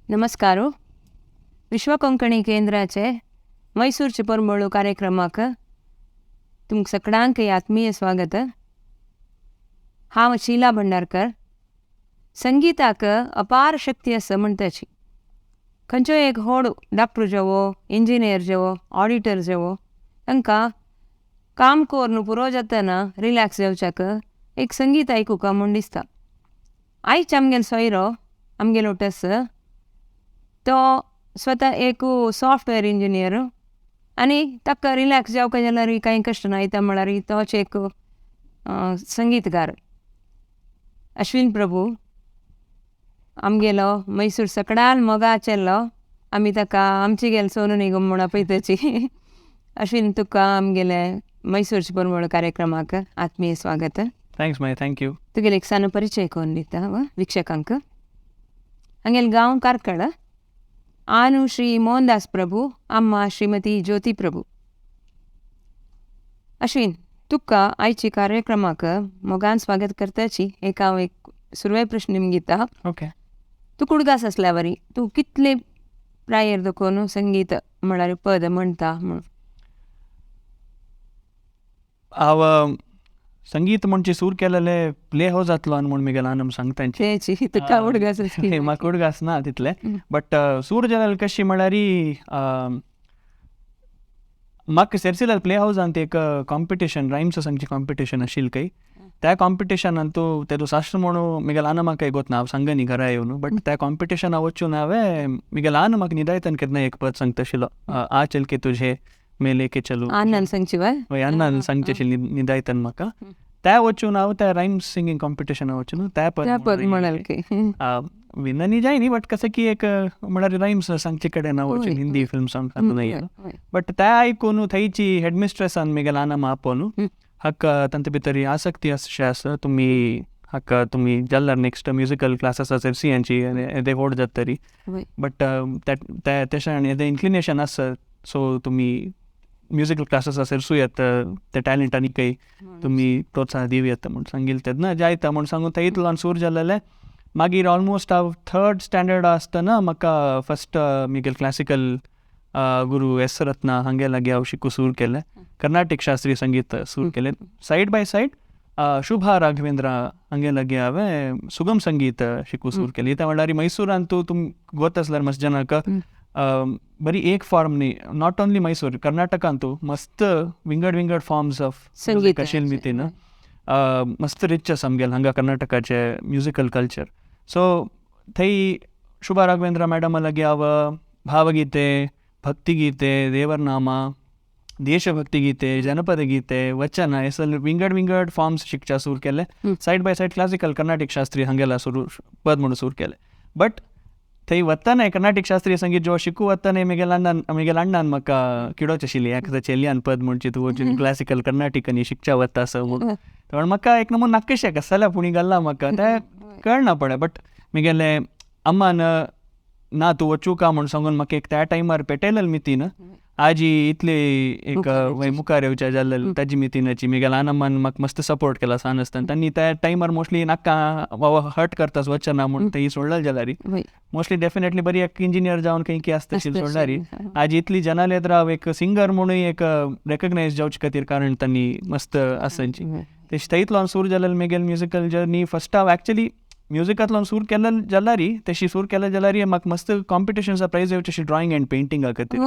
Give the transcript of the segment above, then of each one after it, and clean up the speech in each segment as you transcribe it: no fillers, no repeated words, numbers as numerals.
नमस्कार. विश्व कोंकणी केंद्राचे मैसूरचे परमळू कार्यक्रमाक तुमकां सगळ्यांक आत्मीय स्वागत. हांव शीला भंडारकर. संगीताक अपार शक्ती आसा म्हणटाची. खंयचोय एक व्हड डॉक्टर जावो, इंजिनियर जावो, ऑडिटर जावो, तांकां काम करून पुरो जातना रिलॅक्स जावच्याक एक संगीत आयकुका म्हूण दिसता. आयज आमगेलो सोयरो आमगेलो टस तो स्वता एक सॉफ्टवेअर इंजिनियर आनी ताका रिलॅक्स जावका जाल्यार कांय कश्ट ना येता, म्हळ्यार तोच एक संगीतकार अश्विन प्रभू आमगेलो मैसूर सकडाल मोगा चेल्लो. आमी ताका आमची गेल सोनू निगम म्हूण आपयताची. अश्विन, तुका आमगेले मैसूरचे परमळ कार्यक्रमाक आत्मीय स्वागत. Thanks my, thank you. तुगेले एक सान परिचय करून दिता हांव वीक्षकांक. हांगेले गांव कार्कळ. आनु श्री मोहनदास प्रभू, अम्मा श्रीमती ज्योती प्रभू. अश्विन, तुका आयची कार्यक्रमाक मोगान स्वागत करताची. एक हांव एक सुरवे प्रश्न निमगिता. ओके. तूं कुडगास आसल्यावरी तूं कितले प्रायेर दखून संगीत म्हळ्यार पद म्हणटा म्हणून? हांव संगीत म्हणचे सूर केलेले प्ले हावस जातलो म्हूण म्हगेले आनम सांगता. तेची तुका उडगास? म्हाका उडगास ना तितले, बट सूर जाल्यार कशी म्हळ्यार म्हाका सेरसिलाल प्ले हावसांत एक कॉम्पिटिशन, रायम्स सांगची कॉम्पिटिशन आशिल्ली खंय. त्या कॉम्पिटिशनान तूं तेजो शास्त्र म्हणून म्हगेले आना म्हाका गोत ना, हांव सांगनी घरा येवन, बट त्या कॉम्पिटिशना वचून हांवें म्हगेले आना म्हाका निदायतन केन्ना एक पद सांगता आशिल्लो, आ चल के तुझे मैं लेके चलू. अन्नान सांगची वय? हय, अन्नान सांगचे आशिल्ली निदायतन म्हाका. त्या वचून हांव त्या रायम्स सिंगींग कॉम्पिटिशना वचून त्या पद म्हणाल की विननी जायनी, बट कसं की एक म्हळ्यार रायम्स सांगचे कडेन हांव वचून हिंदी फिल्म सॉंग सांगून, बट त्या आयकून थंयची हेडमिस्ट्रेसान म्हगेले आना आपोवन हाका तांचे भितर आसक्ती अशें आसा, तुमी हाका तुमी जाल्यार नेक्स्ट म्युजिकल क्लासीस आसा सी यांची ते व्हड जात तरी, बट तेशें आनी इन्क्लिनेशन आसा, सो तुमी म्युजिकल क्लासीस आसा येत, ते टॅलंट आनी काही तुमी प्रोत्साहन दिवं म्हूण सांगिल्लें. तेन्ना जायता म्हूण सांगून थंय सूर जालेलें. मागीर ऑलमोस्ट हांव थर्ड स्टँडर्ड आसतना म्हाका फस्ट म्हगेले क्लासिकल गुरू एस रत्ना हांगे लागीं हांव शिकू सूर केलें, कर्नाटीक शास्त्रीय संगीत सूर केलें. सायड बाय सायड शुभा राघवेंद्र हांगे लागीं हांवें सुगम संगीत शिकू सूर केलें. इत्या म्हणल्यार मैसूरांत तूं तुम गोत आसल्यार मस्त जनाक बरी एक फॉर्म न्ही, not only Mysore, कर्नाटकांतू मस्त विंगड विंगड फॉर्म्स ऑफ संगीत आशिल्ली मितीन मस्त रिच आसा आमगेले हांगा कर्नाटकाचे म्युजिकल कल्चर. सो थंय शुभा राघवेंद्र मॅडमा लागीं हांव भावगीते, भक्तिगीते, देवरनामा, देशभक्तिगीते, जनपद गीते, वचन हे सगळे विंगड विंगड फॉर्म्स शिकच्या सूर केले. Side by side classical Carnatic शास्त्रीय हांगेला सुरू पद म्हणून सूर केले. बट थंय वतना कर्नाटीक शास्त्रीय संगीत जेव्हा शिकू वतना म्हगेले अण्णान म्हगेले अण्णान म्हाका किडोच आशिल्ली, एका चेलियान पद म्हणची तूं वचून क्लासिकल कर्नाटीक शिकच्या वता असो म्हूण. पण म्हाका एक नमून नाकशें कसल्या पुणी घाल्ला म्हाका तें कळना पडलें. बट म्हगेले अम्मान ना तूं वचूं का म्हूण सांगून म्हाका एक त्या टायमार पेटयलें मितीन. आजी इतली एक मुखार येवच्या जाल्ले ताजी मितीनाची म्हगेल्या आनम्मान म्हाका मस्त सपोर्ट केला सान आसतना. तांणी त्या टायमार मोस्टली नाका बाबा हर्ट करतास वचना म्हूण थंय सोडलें जाल्यार मोस्टली डेफिनेटली बरी एक इंजिनियर जावन खंय की आसता सोडल्यार आजी इतली जनालेत राव एक सिंगर म्हणून एक रेकग्नायज जावचे खातीर कारण तांणी मस्त आसाची. तेश थंयतलो सूर जालें म्हगेले म्युजिकल जर्नी. फस्ट हांव एक्चुअली म्युजिकांतल्यान सूर केले जाल्यार तशी सूर केले जाल्यार म्हाका मस्त कॉम्पिटिशन्सा प्रायज येवचे अशी ड्रॉइंग अँड पेंटिंगा खातीर.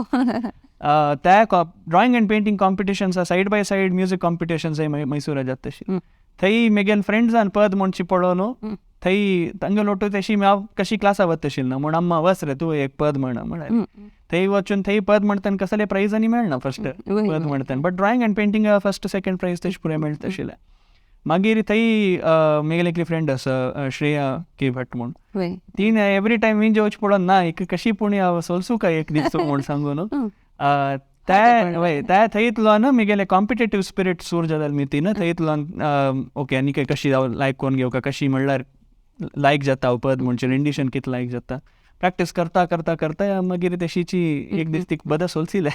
त्या ड्रॉइंग अँड पेंटिंग कॉम्पिटिशन्सा सायड बाय सायड म्युजीक कॉम्पिटिशन्सय मैसूरा जाता तशी. थंय म्हगेले फ्रेंड्सान पद म्हणची पळोवन थंय तांगे लोटू तशी हांव कशी क्लासा वता आशिल्लें ना म्हूण अम्मा वच रे तूं एक पद म्हण म्हळ्यार थंय वचून थंय पद म्हणटाना कसले प्रायज आनी मेळना फस्ट पद म्हणटाना, but drawing and painting first second prize तशें पुराय मेळटा आशिल्लें. मागीर थंय म्हगेली एकली फ्रेंड आसा श्रेया के भट म्हूण, तीन एवरी टायम विंजे वच पळोवन ना एक कशी पूण हांव सोलसू काय एक दीस म्हूण सांगून त्या त्या थंयतलो न्हू म्हगेले कॉम्पिटेटीव स्पिरीट सूर जालें मितीन. थंयतलो ओके आनी कशी हांव लायक करून घेवका, कशी म्हणल्यार लायक जाता हांव पद म्हणचे रेंडिशन कितें लायक जाता प्रॅक्टीस करता करता करता मागीर तेशीची एक दीस तिका बद सोलसिले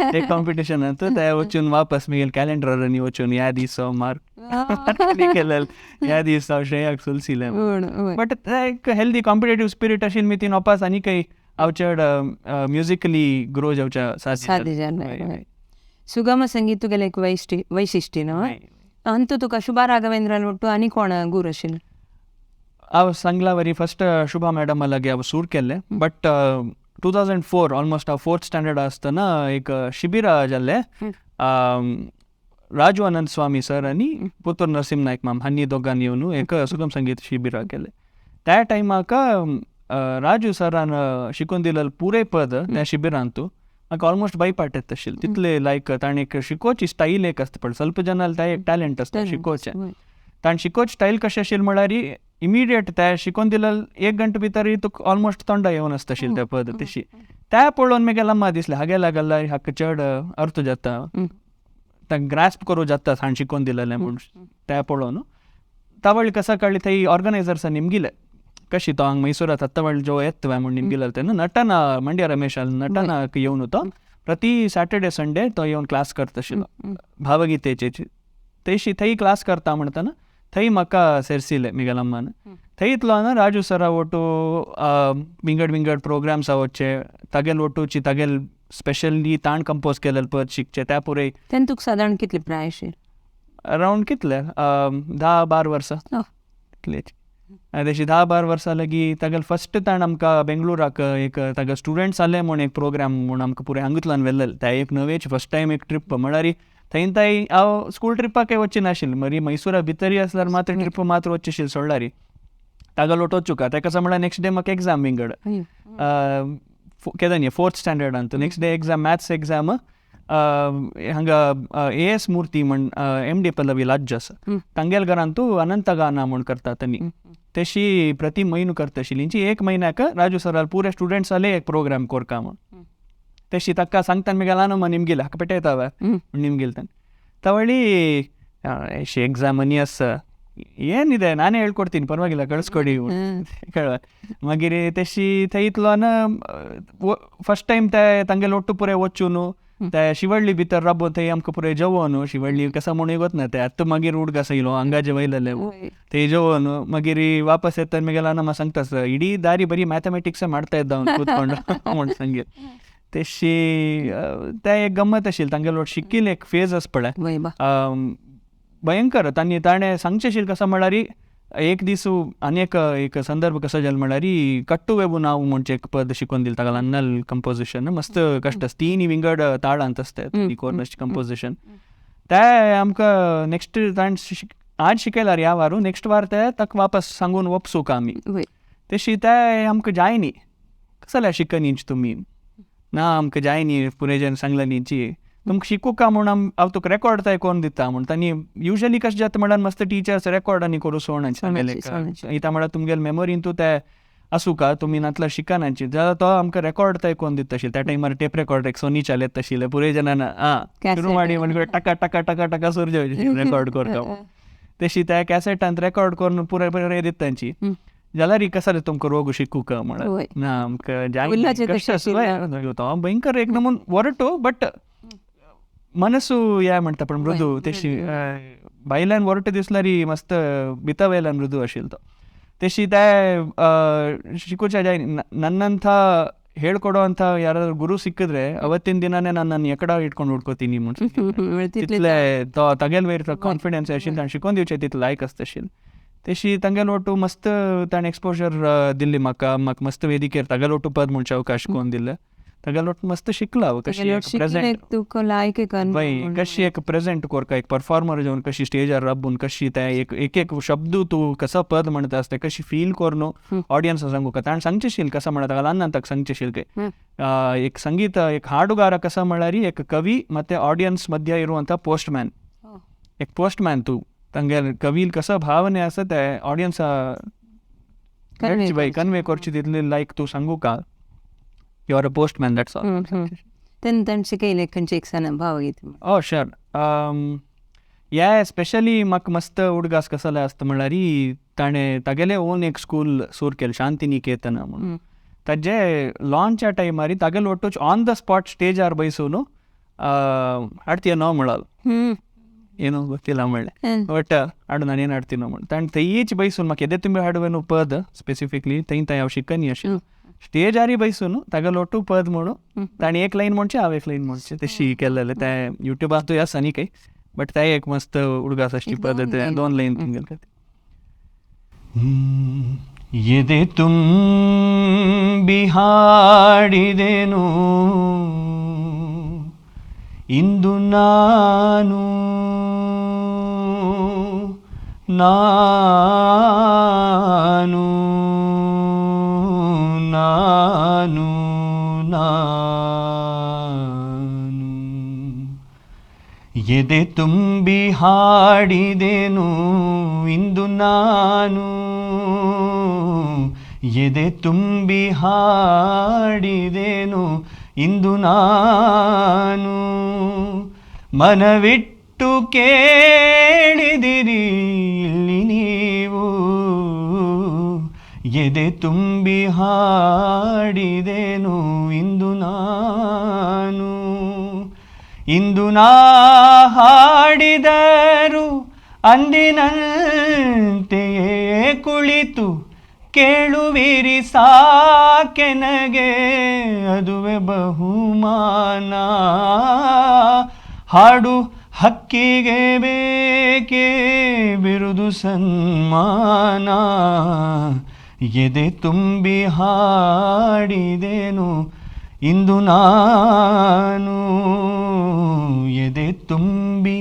एक कॉम्पिटिशनांत ते वचून वापस मागीर कॅलेंडरांनी वचून ह्या दीस हांव मार्क केलें, ह्या दीस हांव श्रेयाक सोलसिले. बट एक हेल्दी कॉम्पिटेटीव स्पिरीट आशिल्ली मी तीन वापस आनी काही हांव चड म्युजिकली ग्रो जावच्या साध्य जालें. सुगम संगीत तुगेलें एक वैशिश्ट्य न्हू. अंतू तुका शुभा राघवेंद्रान ಒಟ್ಟು आनी कोण गुरू आशिल्ले? हांव सांगला वरी फस्ट शुभा मॅडमा लागीं हांव सूर केल्लें. बट 2004 ऑलमोस्ट हांव फोर्थ स्टँडर्ड आसतना एक शिबिर जाल्लें. राजू अनंत स्वामी सर आनी पुतूर नरसिंह नायक माम हांणी दोगांनी येवन एक सुगम संगीत शिबिर केलें. त्या टायमाक राजू सरान शिकून दिलें पुरे पद त्या शिबिरांतू म्हाका ऑलमोस्ट बाय पार्ट येता आशिल्लें तितले. लायक ताणें एक शिकोवची स्टायल एक आसता, पण ಸ್ವಲ್ಪ जनाल त्या एक टॅलंट आसता शिकोवचें. ताणें शिकोवचें स्टायल कशें आशिल्लें म्हळ्यार इमिडिएट त्या शिकोवन दिलें एक घंटे भितर तुका ऑलमोस्ट तोंडा येवन आसता आशिल्लें तें पद. तशी त्या पळोवन मागीर अम्मा दिसलें हागे लागल्यार हाका चड अर्थ जाता, ताका ग्रास्प करूं जाता ताणें शिकोवन दिलेलें म्हूण. त्या पळोवन तावळ कसा कळ्ळी थंय ऑर्गनायझर्सान निमगिले कशी तो हांगा मैसूरात हत्तवळ जो येतवे म्हूण निमगिले तेन्ना नटन मंड्या रमेश नटनाक येवन तो प्रति सॅटर्डे संडे तो येवन क्लास करता आशिल्लो भावगीतेचे. तेशी थंय क्लास करता म्हणटना थंय म्हाका सेरसिले मिगेल अम्मान. थंय इतलो ना राजू सरा ಒಟ್ಟು विंगड विंगड प्रोग्राम्स वच्चे तागेल ಒಟ್ಟುची तागेल स्पेशली ताण कंपोज केलेले पद शिकचे त्या पुरे. तेन्ना तुका सादारण कितले प्राय आशिल्ले? अरावंड कितले 10-12 वर्सां तितलेच. तशी 10-12 वर्सां लागीं तागेल फस्ट ताण आमकां बेंगळुराक एक तागे स्टुडंट्स आले म्हूण एक प्रोग्राम म्हूण आमकां पुरे हांगूतल्यान व्हेल्लें. त्या एक नवेच फस्ट टायम एक ट्रिप म्हळ्यार थंय थंय हांव स्कूल ट्रिपाकय वच्चे नाशिल्लें. मरी मैसुरा भितरय आसल्यार मात्र ट्रिप मात्र वच्चे आशिल्लें सोडल्यार तागेलो लोट वचूका तेका कसो म्हळ्यार नेक्स्ट डे म्हाका एग्जाम विंगड केदनी fourth स्टँडर्डांत next day exam maths exam हांगा ए एस मूर्ती म्हण एम डी पल्लवी लाज्ज आसा तांगेल घरांतू अनंतगाना म्हूण करता तांणी तशी प्रति म्हयनो करता आशिल्ली. एक म्हयन्याक राजू सराल पुरे स्टुडंट्स आले एक प्रोग्राम कोरका म्हूण तशी ताका सांगता मिगेल आनम निमगिल हाका पेटयता निमगिल ताणें ತವಳಿ ಎಕ್ಸಾಮ್ ಅನಿ ಅಸ್ ಏನಿದೆ ನಾನೇ ಹೇಳ್ಕೊಡ್ತೀನಿ ಪರವಾಗಿಲ್ಲ ಕಳಿಸ್ಕೊಡಿ ಕೇಳುವ. मागीर तेशी थंयतलो फर्स्ट टायम ते तांगेले ಒಟ್ಟು ಪುರೆ वचून ते शिवडली भितर राबोवन थंय आमकां पुरे जेवण शिवडली कसा म्हणून वतना ते आतां मागीर उडगास येयलो हांगा जेवयलेले थंय जेवण मागीर ವಾಪಸ್ ಎತ್ತ ಮಿಗೆಲ್ಲ ನಮ್ಮ सांगता ಇಡೀ ದಾರಿ ಬರೀ ಮ್ಯಾಥಮೆಟಿಕ್ಸೇ ಮಾಡ್ತಾ ಇದ್ದ ಅವ್ನು ಕೂತ್ಕೊಂಡು म्हूण सांगेल. तेशी ते एक गम्मत आशिल्ली तांगेलो शिकील एक फेज आसा पळय भयंकर. तांणी ताणें सांगचें आशिल्लें कसो म्हळ्यार एक दीस आनी एक एक संदर्भ कसो जालो म्हळ्यार कट्टुवेबू नांव म्हणचें एक पद शिकोवन दिलें ताका अन्नल कंपोजिशन मस्त कश्ट आसता तीन विंगड ताळांत आसता कोर्नस कंपोजिशन. ते आमकां नेक्स्ट ताणें आज शिकयल्यार ह्या वारू नेक्स्ट वार ते ताका वापस सांगून वपसूक आमी तशी ते आमकां जाय न्ही कसल्या शिकन तुमी ना आमकां जाय न्ही पुरेजन सांगलें न्ही तुमकां शिकूका म्हूण हांव तुका रेकॉर्ड तय करून दिता म्हूण. तांणी युजली कशें जाता म्हळ्यार मस्त टिचर्स रेकॉर्ड आनी करूं सोड इता म्हळ्यार तुमगेले मेमोरीन तूं ते आसूका तुमी नातल्यार शिकनाची जाल्यार तो आमकां रेकॉर्ड तय करून दिता आशिल्लो. त्या टायमार टेप रेकॉर्ड एक सोनी चालयत आशिल्लें पुरे जनान आं सुरू माडी म्हणजे टका टका टका टका सुरू रेकॉर्ड करता तशी त्या कॅसेटांत रेकॉर्ड करून पुरे पुरे दिता तांची जाल्यार कसो तुमकां रोग शिकूका म्हळ्यार ना आमकां जाय तो भयंकर एक नमून वरटो बट मनसू या म्हणटा पण मृदू तशी भायल्यान वरट दिसल्यार मस्त भितर वयल्यान मृदू आशिल्लो तो. तशी ते ಶಿಕುಚ ಜಾಯ್ ನನ್ನಂಥ ಹೇಳ್ಕೊಡೋ ಅಂತ ಯಾರಾದ್ರೂ ಗುರು ಸಿಕ್ಕಿದ್ರೆ ಅವತ್ತಿನ ದಿನನೇ ನಾನು ಎಕಡ ಇಟ್ಕೊಂಡು ಹುಡ್ಕೋತೀನಿ तितले तो तागेल वयर कॉन्फिडन्स आशिल्लो ताणें शिकोवन दिवचें तितलें लायक आसता आशिल्लें. तशी तांगेलो ಒಟ್ಟು मस्त ताणें एक्सपोजर दिल्ली म्हाका म्हाका मस्त वेदिकेर तागेलो ಒಟ್ಟು पद म्हणचे अवकाश शिकोवन दिल्ले तागेलो ಒಟ್ಟು मस्त शिकला हांव कशी प्रेजेंट कशी एक प्रेजेंट कोरका एक परफॉर्मर जावन कशी स्टेजार राबून कशी ते एक एक एक शब्द तूं कसो पद म्हणटा आसता कशी फील करून ऑडियन्स सांगू का ताणें सांगचें आशिल्लें कसो म्हणटा ताका ल्हान ताका सांगचें आशिल्लें एक ಸಂಗೀತ एक ಹಾಡುಗಾರ ಕಸ म्हळ्यार एक ಕವಿ ಮತ್ತೆ ಆಡಿಯನ್ಸ್ ಮಧ್ಯ ಇರುವಂಥ ಪೋಸ್ಟ್ ಮ್ಯಾನ್ एक पोस्ट मॅन तूं तांगेल कवील कसो भावने आसा ते ऑडियन्स कन्वे करची तितली लायक तूं सांगू का you are a postman that's all. तेन्ना ताणें शिकयलें खंयचे एक सण भावगीत? ओ शुअर. या स्पेशली म्हाका मस्त उडगास कसले आसता म्हळ्यार ताणें तागेलें ओन एक स्कूल सूर केलें शांतिनिकेतन म्हणून. ताजे लॉन्चा टायमारी तागेलो ಒಟ್ಟು on the spot stage R ಬೈಸೂನು ಹಾಡ್ತೀಯ ನೋ ಮಾಡಲ್ಲ ಏನೋ ಗೊತ್ತಿಲ್ಲ ಆಮೇಲೆ ಬಟ್ ಹಾಡು ನಾನೇನು ಆಡ್ತೀನೋ ಮಾಡಿ ತಾನು ತೈಚ್ ಬೈಸೂನು ಮಾಕೆ ಎದೆ ತುಂಬಿ ಹಾಡುವೆನು ಪದ್ ಸ್ಪೆಸಿಫಿಕ್ಲಿ ತೈನ್ ತಾಯಿ ಅವು ಶಿಕ್ಕನಿ ಅಶಿ ಸ್ಟೇಜ್ ಆರಿ ಬೈಸೂನು ತಗಲೊಟ್ಟು ಪದ್ ಮಾಡು ತಾನು ಏಕ್ ಲೈನ್ म्हणचे हांव एक लायन म्हणचे ते शी केलेले ते युट्यूबार तूं आसा न्ही काही बट ते एक मस्त उडगास अशी पद ते दोन लायन तुमगेले खातीर. ಎದೆ ತುಂಬಿ ಹಾಡಿದೆನು ಇಂದು ನಾನು ನಾನು ನಾನು ನಾನು ಎದೆ ತುಂಬಿ ಹಾಡಿದೆನು ಇಂದು ನಾನು ಎದೆ ತುಂಬಿ ಹಾಡಿದೆನು ಇಂದು ನಾನು ಮನವಿಟ್ಟು ಕೇಳಿದಿರಿ ಇಲ್ಲಿ ನೀವು ಎದೆ ತುಂಬಿ ಹಾಡಿದೆನು ಇಂದು ನಾನು ಇಂದು ನಾ ಹಾಡಿದರು ಅಂದಿನಂತೆಯೇ ಕುಳಿತು ಕೇಳುವಿರಿ ಸಾಕೆನಗೆ ಅದುವೆ ಬಹುಮಾನ ಹಾಡು ಹಕ್ಕಿಗೆ ಬೇಕೇ ಬಿರುದು ಸನ್ಮಾನ ಎದೆ ತುಂಬಿ ಹಾಡಿದೆನು ಇಂದು ನಾನು ಎದೆ ತುಂಬಿ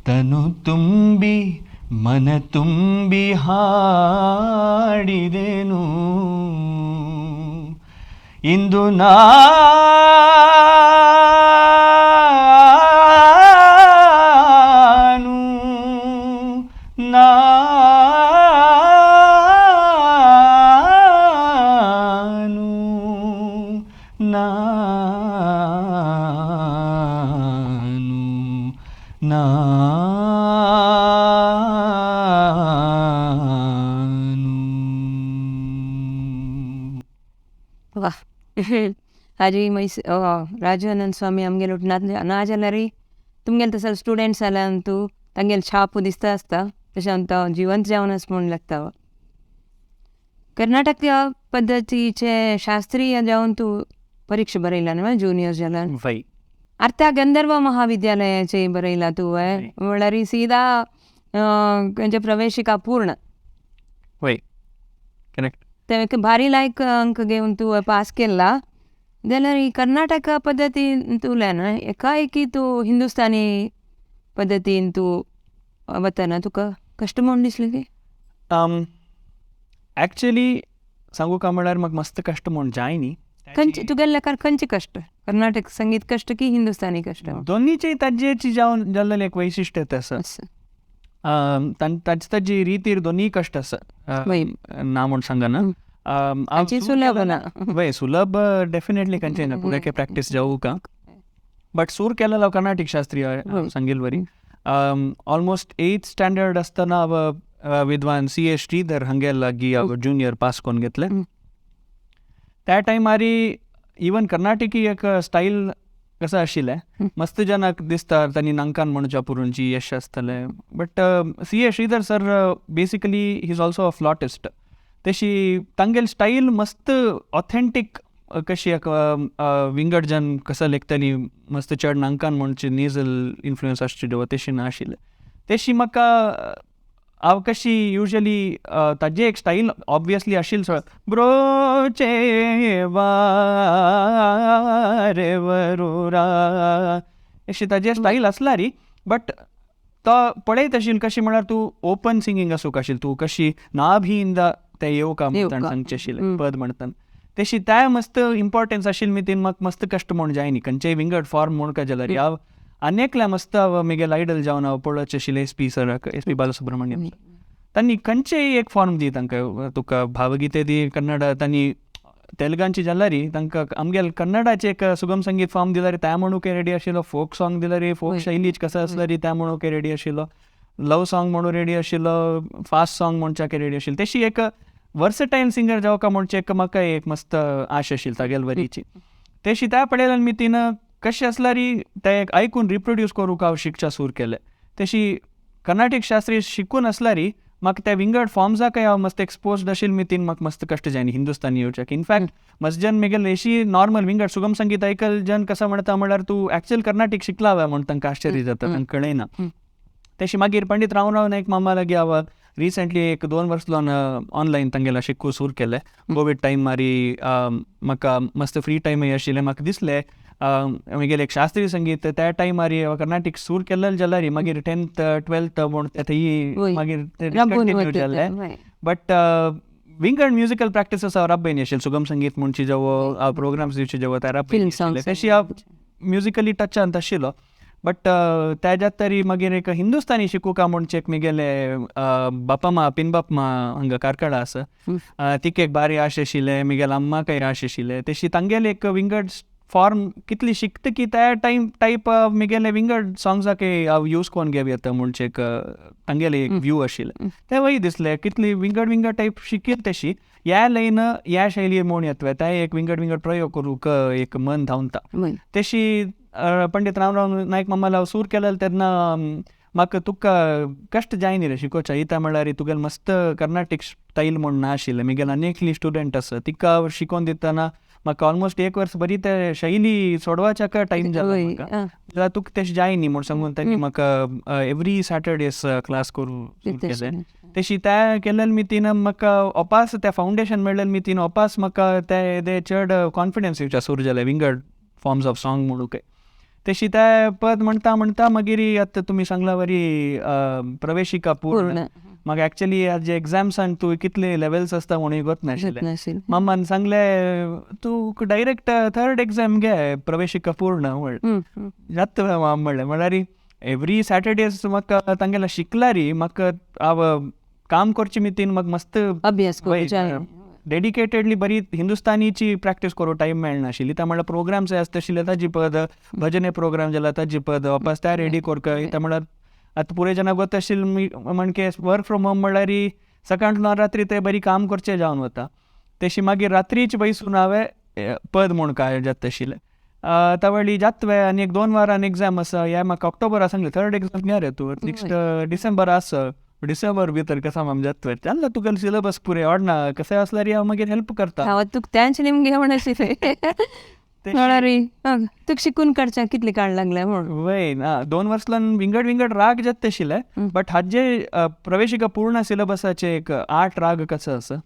ತನು ತುಂಬಿ ಮನ ತುಂಬಿ ಹಾಡಿದೆನು ಇಂದು ನಾನು ನಾನು ನಾನು ನಾನು. वा. हाजी मैस राजू अनंत स्वामी आमगेलो ना जाल्यार तुमगेले तसो स्टुडंट्स जाल्यार तूं तांगेले छाप दिसता आसता तशें आमकां जिवंत जावन आसा म्हूण लागता. कर्नाटक पद्दतीचे शास्त्रीय जावन तूं परीक्षा बरयला न्हू ज्युनियर जाल्यार वय अर्था गंधर्व महाविद्यालयाचे बरयला तुवें म्हळ्यार सीधा खंयचे प्रवेशिका पूर्ण. वय करेक्ट. ते भारी लायक अंक घेवन तूं पास केला जाल्यार ही कर्नाटक पद्दतीन तुल्या न्हय एकाएकी तूं हिंदुस्तानी पद्दतीन तूं वतना तुका कश्ट म्हूण दिसलें की? एक्चुअली सांगू का म्हळ्यार म्हाका मस्त कश्ट म्हूण जाय न्ही. खंयचे तुगेले लेखार खंयचे कश्ट, कर्नाटक संगीत कश्ट की हिंदुस्तानी कश्ट? दोनीचेय ताजेची जावन जाल्लें एक वैशिश्ट्य तें आसा. ताजे ताजी रितीर दोनीय कश्ट आसा ना म्हूण सांगना. सुलभ ना. वय सुलभ डेफिनेटली खंयचें ना पुरेके प्रॅक्टीस जावू का बट सूर केलेलो कर्नाटीक शास्त्रीय सांगील वरी ऑलमोस्ट एथ स्टँडर्ड आसतना हांव विद्वान सी ए श्रीधर हांगे लागीं हांव ज्युनियर पास करून घेतलें. त्या टायमारी इवन कर्नाटकी एक स्टायल कसं आशिल्लें मस्त जनाक दिसता तांणी नांकान म्हणच्या पुरूंची यश आसतलें but C A Sridhar sir basically he is also a flautist. तशी तांगेली स्टायल मस्त ऑथेंटीक कशी एक विंगड जन कसं लेखताली मस्त चड नांकान म्हणचे नेजल इन्फ्लुयन्स आसचे देवा तशी ना आशिल्लें. तशी म्हाका हांव कशी युजली ताजी एक स्टायल ऑब्वियसली आशिल्ली सो ब्रोचे वारे वरुरा अशी ताजी स्टायल आसला री बट तो पळयत आशिल्लो कशी म्हळ्यार तूं ओपन सिंगींग आसूंक आशिल्लें तूं कशी नाभिंद तें येवका म्हणटान सांगचें आशिल्लें पद म्हणटान तशी त्या मस्त इम्पॉर्टन्स आशिल्लें मितीन म्हाका मस्त कश्ट म्हूण जाय न्ही खंयचेय विंगड फॉर्म म्हूण काय जाल्यार हांव आनी मस्त हांव म्हगेलो आयडल जावन हांव पळोवचें आशिल्लें एस पी सराक, एस पी बालसुब्रमण्यम. तांणी खंयचेय एक फॉर्म दी तांकां तुका भावगीते दी कन्नड तांणी तेलुगांची जाल्यार तांकां आमगेले कन्नडाचे एक सुगम संगीत फॉर्म दिल्यार त्या म्हणूंक रेडी आशिल्लो, फोक सॉंग दिल्यार फोक शैलीच कसो आसल्यार त्या म्हणूंक रेडी आशिल्लो, लव सॉंग म्हणून रेडी आशिल्लो, फास्ट सॉंग म्हणच्याक रेडी आशिल्लो. तशी एक वर्सटायल सिंगर जावका म्हणचे म्हाका एक मस्त आश आशिल्ली तागेल वरीची. तेशी त्या पळयल्यान मी तिनं कशें आसल्यारी ते एक आयकून रिप्रोड्यूस करूंक हांव शिकच्या सूर केलें. तेशी कर्नाटीक शास्त्रीय शिकून आसल्यारी म्हाका त्या विंगड फॉर्म्साकय हांव मस्त एक्सपोज्ड आशिल्ले मी तीन म्हाका मस्त कश्ट जायना हिंदुस्तानी येवच्याक. इनफॅक्ट मस्त जन मेगेले एशी नॉर्मल विंगड सुगम संगीत आयकल जन कसो म्हणटा म्हणल्यार तूं एक्चुअल कर्नाटीक शिकला काय म्हण तांकां आश्चर्य जाता, तांकां कळना. तशी मागीर पंडित रामराव नायक मामा लागीं हांव रिसेंटली एक 2 वर्स लोन ऑनलायन तांगेला शिकू सूर केलें. कोवीड टायम मारी म्हाका मस्त फ्री टायमय आशिल्लें, म्हाका दिसलें मागीर एक शास्त्रीय संगीत त्या टायमार कर्नाटीक सूर केल्लें जाल्यार मागीर 10th 12th म्हूण थंय मागीर डिसकंटिन्यू जालें. बट विंगड म्युजिकल प्रॅक्टिसेस हांव राबयन आशिल्लें, सुगम संगीत म्हणची जेवो प्रोग्राम्स दिवचे जेवो त्या राबयन तशी हांव म्युजिकली टचांत आशिल्लो. बट त्याच्यात तरी मागीर एक हिंदुस्तानी शिकूका म्हणचे एक मिगेले बापामा पिनबापमा हांगा कार्कळा आसा तिका एक बारी आश आशिल्लें, मिगेले अम्माकय आश आशिल्लें. तशी तांगेले एक विंगड फॉर्म कितली शिकता की त्या टायम टायप मिगेले विंगड सॉंग्साकय हांव यूज कोन्न घेवं येता म्हणचे एक तांगेले एक व्यू आशिल्लें. तेंवूय दिसलें कितली विंगड विंगड टायप शिकील तशी ह्या लायन ह्या शैली म्हूण येतले ते एक विंगड विंगड प्रयोग करूंक एक मन धांवता. तशी पंडित रामराव नायक मामाला हांव सूर केलें तेन्ना म्हाका तुका कश्ट जायनी रे शिकोवच्या इता म्हणल्यार तुगेलें मस्त कर्नाटीक स्टायल म्हूण ना आशिल्लें. मिगेले आनी एकली स्टुडंट आसा तिका शिकोवन दितना म्हाका ऑलमोस्ट 1 वर्स बरी ते शैली सोडवाच्याक टायम जाला म्हाका, जाल्यार तुका तशें जायनी म्हूण सांगून तांणी म्हाका एवरी सॅटर्डेज क्लास करूं सुरू केलें. तशी त्या केल्ल्यान मी तिनं म्हाका अपास त्या फावंडेशन मेळ्ळें मी तिनं अपास म्हाका ते चड कॉन्फिडन्स येवच्या सुरू जालें विंगड फॉर्म्स ऑफ सॉंग म्हणूंक. तशी त्या पद म्हणटा म्हणटा मागीर आतां तुमी सांगला वरी प्रवेशिका पूर्ण म्हाका एक्चुअली हाजे एग्जाम्सान तूं कितले लेवल्स आसता म्हणून गोत नाशिल्लें. मामान सांगलें तूं डायरेक्ट थर्ड एग्जाम घे प्रवेशिका पूर्ण म्हळ्ळें जाता माम म्हणलें. म्हणल्यार एवरी सॅटर्डेज म्हाका तांगेला शिकलारी म्हाका हांव काम करचे मितीन म्हाका मस्त अभ्यास डेडिकेटेडली बरी हिंदुस्तानीची प्रॅक्टीस करूं टायम मेळनाशिल्ली. त्या म्हणल्यार प्रोग्राम्स आसता आशिल्ले ताजी पद भजने प्रोग्राम जाला ताजी पद वापस त्या रेडी करका. त्या म्हणल्यार आतां पुरे जाणां गोत आशिल्लें म्हणके वर्क फ्रॉम होम म्हणल्यार सकाळच्यान रात्री ते बरी काम करचें जावन वता. तशी मागीर रात्रीच बैसून हांवें पद म्हूण काय जाता आशिल्लें. तवळी जातवे आनी एक 2 वारान एग्जाम आसा हे म्हाका ऑक्टोबरा सांगलें थर्ड एग्जाम घे रे तूं नेक्स्ट डिसेंबर आसा डिसेंबर भितर कसा माम जातवे जाल्लो तुगेलो सिलेबस पुरे ओडना कशें आसल्यार हांव मागीर हेल्प करता. हांव तुका तेंच निमगें म्हण आशिल्लें म्हणल्यार तुका शिकून काडच्या कितले काळ लागले म्हूण. वय ना 2 वर्सां विंगड विंगड राग जाता आशिल्ले बट हाजे प्रवेशिका पूर्ण सिलेबसाचे एक 8 राग कसो आसा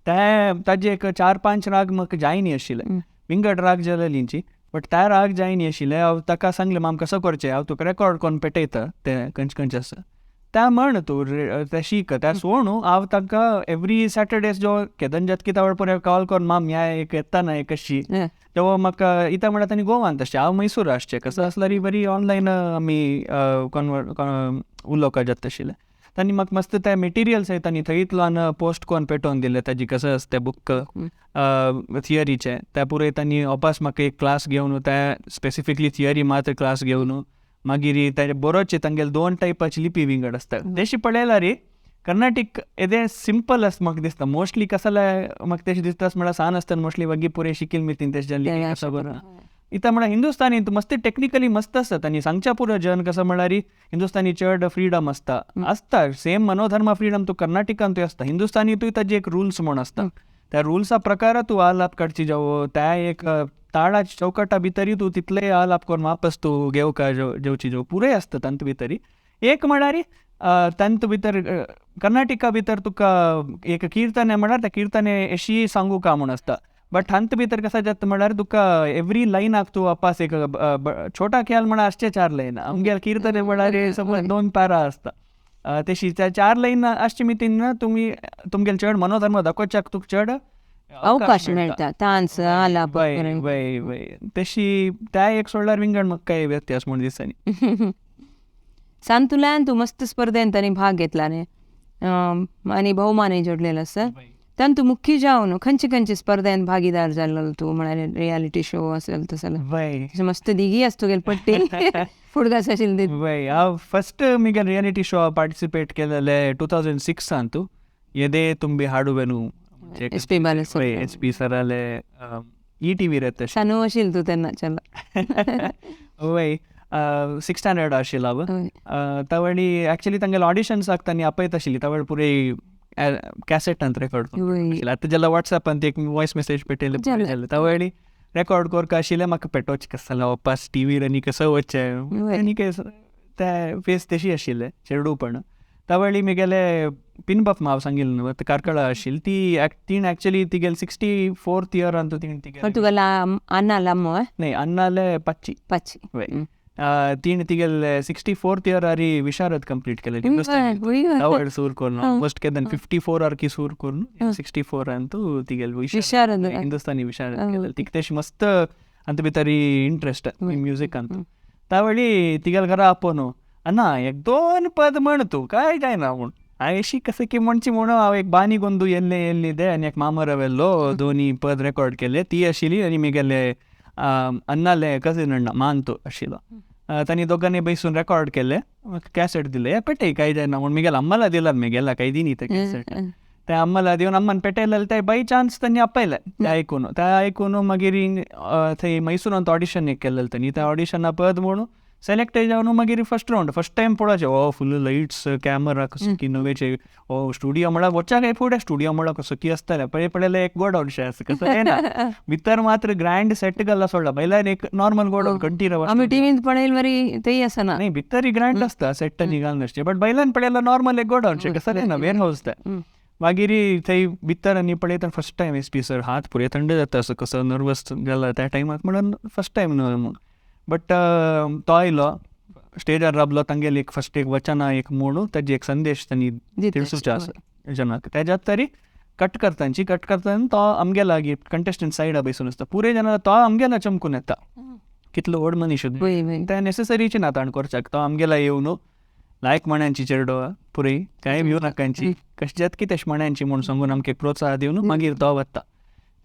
ते ताजे एक 4-5 राग म्हाका जायनी आशिल्ले विंगड राग जालेलींची बट त्या राग जायनी आशिल्ले. हांव ताका सांगलें माम कसो करचें हांव तुका रेकॉर्ड करून पेटयता तें खंयचे खंयचे आसा त्या म्हण तूं तें शीक त्या सोड न्हू हांव तांकां एवरी सॅटर्डेज जो केदन जातकी त्या वेळ कॉल करून माम ह्या एक येता ना एक कशी तेव्हा म्हाका इता म्हणल्यार तांणी गोवान तशें हांव मैसूर आसचें कसो आसल्यार बरी ऑनलायन आमी कन्वर्ट उलोवपाक जाता आशिल्लें. तांणी म्हाका मस्त ते मटेरियल्स तांणी थंयतल्यान पोस्ट करून पेटोवन दिले ताजी कसो आसा तें बूक थियरीचें त्या पुराय तांणी अपास म्हाका एक क्लास घेवन त्या स्पेसिफिकली थियरी मात्र क्लास घेवन मागीर ताजे बरोवचे तांगेले 2 टायपाची लिपी विंगड आसता. तशी पळयल्यार कर्नाटीक येदें सिंपल आसा म्हाका दिसता. मोस्टली कसले म्हाका तशें दिसता म्हळ्यार सान आसतना मोस्टली वगी पुरे शिकील मितीन तशें जाल्ली कसो बरो इता म्हळ्यार हिंदुस्तानी मस्त टेक्निकली मस्त आसता आनी सांगच्या पुरो जन कसो म्हळ्यार हिंदुस्तानी चड फ्रीडम आसता आसता सेम मनोधर्मा फ्रीडम तूं कर्नाटिकांतूय आसता हिंदुस्तानीतूय ताजे एक रुल्स म्हूण आसता त्या रुल्सा प्रकार तूं आलाप काडची जावो त्या एक ताळा चौकटा भितरी तूं तितले आलाप करून वापस तूं घेवका जेवची जेव पुरे आसता तांतू भितरी. एक म्हळ्यार तांतू भितर कर्नाटिका भितर तुका एक किर्तन म्हळ्यार त्या किर्तने अशी सांगू का म्हूण आसता बट हांत भितर कसा जाता म्हळ्यार तुका एवरी लायनाक तूं वापस एक छोटा ख्याल म्हळ्यार आसचे 4 लायन आमगेले किर्तने म्हळ्यार समज 2 पॅरा आसता तशी त्या 4 लायन आसचे मितीन तुमी तुमगेले चड मनोधर्म दाखोवच्याक तुका चड अवकाश मेळटा तांस आलाप वय वय तशी त्या एक सोडल्यार विंगड म्हाका काय व्यत्यास म्हूण दिसना. सांतुल्यान तूं मस्त स्पर्धेन तांणी भाग घेतला न्ही आनी भोवमानय जोडलेलो आसा तांतू मुख्य जावन खंयचे खंयचे स्पर्धेन भागीदार जाल्लो तूं म्हळ्यार रियालिटी शो असेल तसो मस्त दिगी आसा तुगेली पट्टी फुडगास आशिल्ली. वय हांव फस्ट मिगेल रियालिटी शो पार्टिसिपेट केलेले 2006 तूं ಎದೆ ತುಂಬಿ ಹಾಡುವೆನು S P Balasubrahmanya S P ಸರಾಲೆ ಈ ಟಿ ವಿ ಇರುತ್ತೆ ಸನುವಶೀಲ್ ತೆನ್ನ ಚಲ ವೈ ಸಿಕ್ಸ್ ಸ್ಟ್ಯಾಂಡರ್ಡ್ ಆಶಿಲ್ ಅವ ತವಳಿ ಆ್ಯಕ್ಚುಲಿ ತಂಗೆಲ್ಲ ಆಡಿಷನ್ಸ್ ಆಗ್ತಾನೆ ಅಪ್ಪೈತ ಶಿಲಿ ತವಳಿ ಪೂರೈ ಕ್ಯಾಸೆಟ್ ಅಂತ ರೆಕಾರ್ಡ್ ಅತ್ತಜೆಲ್ಲ ವಾಟ್ಸಪ್ ಅಂತ ವಾಯ್ಸ್ ಮೆಸೇಜ್ ಪೆಟ್ಟೆಲ್ಲ ತವಳಿ ರೆಕಾರ್ಡ್ कोरका आशिल्लें म्हाका पेटोवचें कसं जाल्यार वापस टी व्हीर आनी कसं वचचें आनी ते फेस तशी आशिल्लें चेडूपण तवळी म्हगेले पिनबाप हांव सांगिल्लें न्हू कार्कळा आशिल्ली ती तीण एक्चुअली तिगेले 64th year अंतू तीण तिगेले तुगेला अन्नाले अम्मो न्हय अन्नाले पच्ची पच्ची वय तीण तिगेले 64th year आरी विशारद कंप्लीट केले तवळ सूर कोरून ऑलमोस्ट केदन 54 आर की सूर कोरून 64 अंतू तिगेले विशारद हिंदुस्तानी विशारद केले तिका तेशी मस्त अंत भितर इंट्रस्ट म्युझिक अंत त्यावेळी तिगेले घरा आपोवन अण्णा एक दोन पद म्हण तूं काय जायना म्हूण अशी कसं की म्हणची म्हणून हांव एक बानी गोंदू येल्ले येल्ले आनी एक मामरवेल्लो दोनी पद रेकॉर्ड केले ती आशिल्ली आनी म्हगेले अन्नाले कझीन अण्णा मानतो आशिल्लो तांणी दोगांनी बैसून रेकॉर्ड केले कॅसेट दिले पेटे काय जायना म्हूण म्हगेले अम्माला दिला म्हगेला काय दिनी ते कॅसेट ते अम्माला दिवन अम्मान पेटयलें ते बाय चान्स तांणी आपयलें ते आयकून ते आयकून मागीर थंय मैसूरांत ऑडिशन एक केलेलें तांणी त्या ऑडिशना पद म्हणून सेलेक्ट जावन मागीर फर्स्ट रावंड फर्स्ट टायम पळोवचें ओ फुल लायट्स कॅमरा कसो की नवेचे ओ स्टुडियो म्हळ्यार वच्चाक फुडें स्टुडियो म्हळ्यार कसो की आसतालें पळय पळयलें एक गोडाउन शें आसा कसो येना भितर मात्र ग्रँड सेट घाल्ला सोडला पयल्यान एक नॉर्मल गोडाउन कंठीरवा आमी टिवींत पळयले वरी तेय आसना न्ही भितर ग्रँड आसता सेट आनी घालून आसचें बट बैल्यान पळयल्यार नॉर्मल एक गोडाउन शें कसो येना वेर हावस तें मागीर थंय भितर आनी पळयता first time S P sir हात पुरे थंड जाता असो कसो नर्वस जाला त्या टायमाक म्हणून फर्स्ट टायम न्हय म्हूण बट तो आयलो स्टेजार राबलो तांगेली एक फर्स्ट एक वचना एक म्हणून ताजी एक संदेश तांणी तिळसूचे आसा जनाक तेज्यात तरी कट करतांची कट करताना तो आमगे लागीं कंटेस्टंट सायडा बसून आसता पुरे जाणा तो आमगेला चमकून येता कितलो व्हड मनीस ते नेसेसरीचे ना ताण करच्याक तो आमगेला येवन लायक म्हण्यांची चेरडो पुरे कांय भिवू नाकांची कशें जात की तेश म्हण्यांची म्हूण सांगून आमकां प्रोत्साह दिवन मागीर तो वता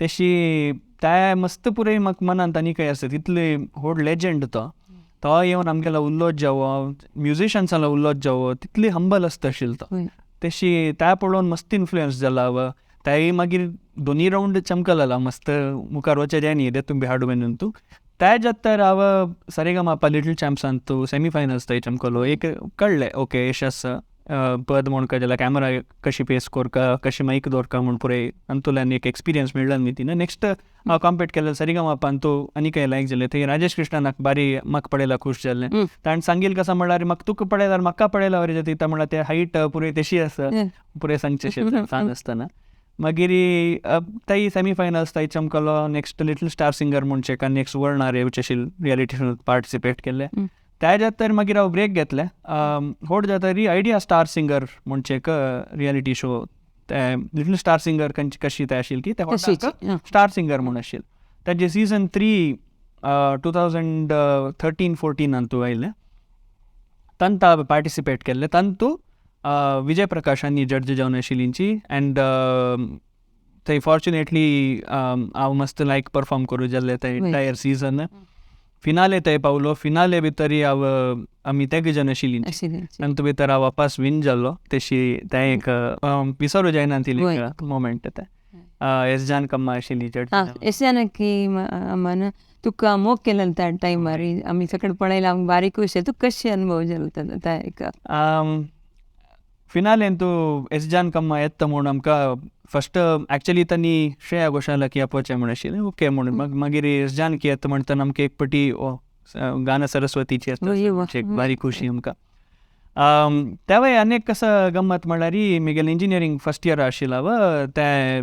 तशी त्या मस्त पुरे म्हाका मनांत आनी काय आसा तितले व्हड लेजंड तो तो येवन आमगेलो उल्लोच जावो म्युजिशन्सालो उल्लोच जावो तितली हंबल आसता आशिल्लो तो तशी त्या पळोवन मस्त इन्फ्लुयन्स जाला हांव ताई मागीर दोनी रावंड चमकलेला मस्त मुखार वचचे जाय न्ही तुमी हाडू तूं त्या जात हांव सरेगमपा लिटल चॅम्प्सान तूं सेमीफायनल्स थंय चमकलो एक कळ्ळें ओके यश पद म्हूण जाल्यार कॅमरा कशी फेस कोरका कशी मायक दवरका म्हूण पुरे अंतुल्यान एक एक्सपिरियन्स मेळ्ळा न्ही तिना नेक्स्ट हांव कॉम्पीट केलें सरिगमपान तूं आनी काय लायक जालें थंय राजेश कृष्णानाक बारी म्हाका पळयला खूश जालें ताणें सांगील कसं म्हळ्यार म्हाका तुका पळयल्यार म्हाका पळयला वरी जाता म्हळ्यार ते हायट पुरे तशी आसा पुरे सांगचें सान आसतना मागीर ताई सेमीफायनल्स ताई चमकलो नेक्स्ट लिटल स्टार सिंगर म्हणचे का नेक्स्ट सुवर्णा येवचे रियलिटी शोत पार्टिसिपेट केल्लें त्या जातर मागीर हांव ब्रेक घेतलें होड जातरी आयडिया स्टार सिंगर म्हणचे एक रियलिटी शो ते लिटल स्टार सिंगर कशी ते आशिल्ली की ते स्टार सिंगर म्हूण आशिल्लें ताजे सीजन 3 2013-14 अंतू आयलें तांत पार्टिसिपेट केल्लें तांतू विजय प्रकाशांनी जड्ज जावन आशिल्लींची अँड थंय फॉर्च्युनेटली हांव मस्त लायक परफॉर्म करूं जाल्लें ते एंटायर सीजन फिनाले थंय पावलो फिनाले भितरय हांव आमी तेग जाण आशिल्लीं तातूंत भितर हांव वापस विन जाल्लो तशी तें एक विसरूं जायना ती मोमेंट तें एस जानकम्मा आशिल्ली जड्ज एस जानकी अम्मान तुका मोग केलें त्या टायमार आमी सगळें पळयलां आमकां बारीक विशय तुका कशें अनुभव जालो त्या एक फिनालेन तूं एस जानकम्मा येता म्हूण आमकां फर्स्ट एक्चुअली तांणी श्रेया घोशालाक आपोवचें म्हूण आशिल्लें ओके म्हणून मागीर एस जानकी येता म्हणटना आमकां एक पटी गाना सरस्वतीची आसता बारी खुशी आमकां तेवय आनी एक कसो गम्मत म्हणल्यार म्हगेलें इंजिनियरींग फर्स्ट इयर आशिल्लो हांव तें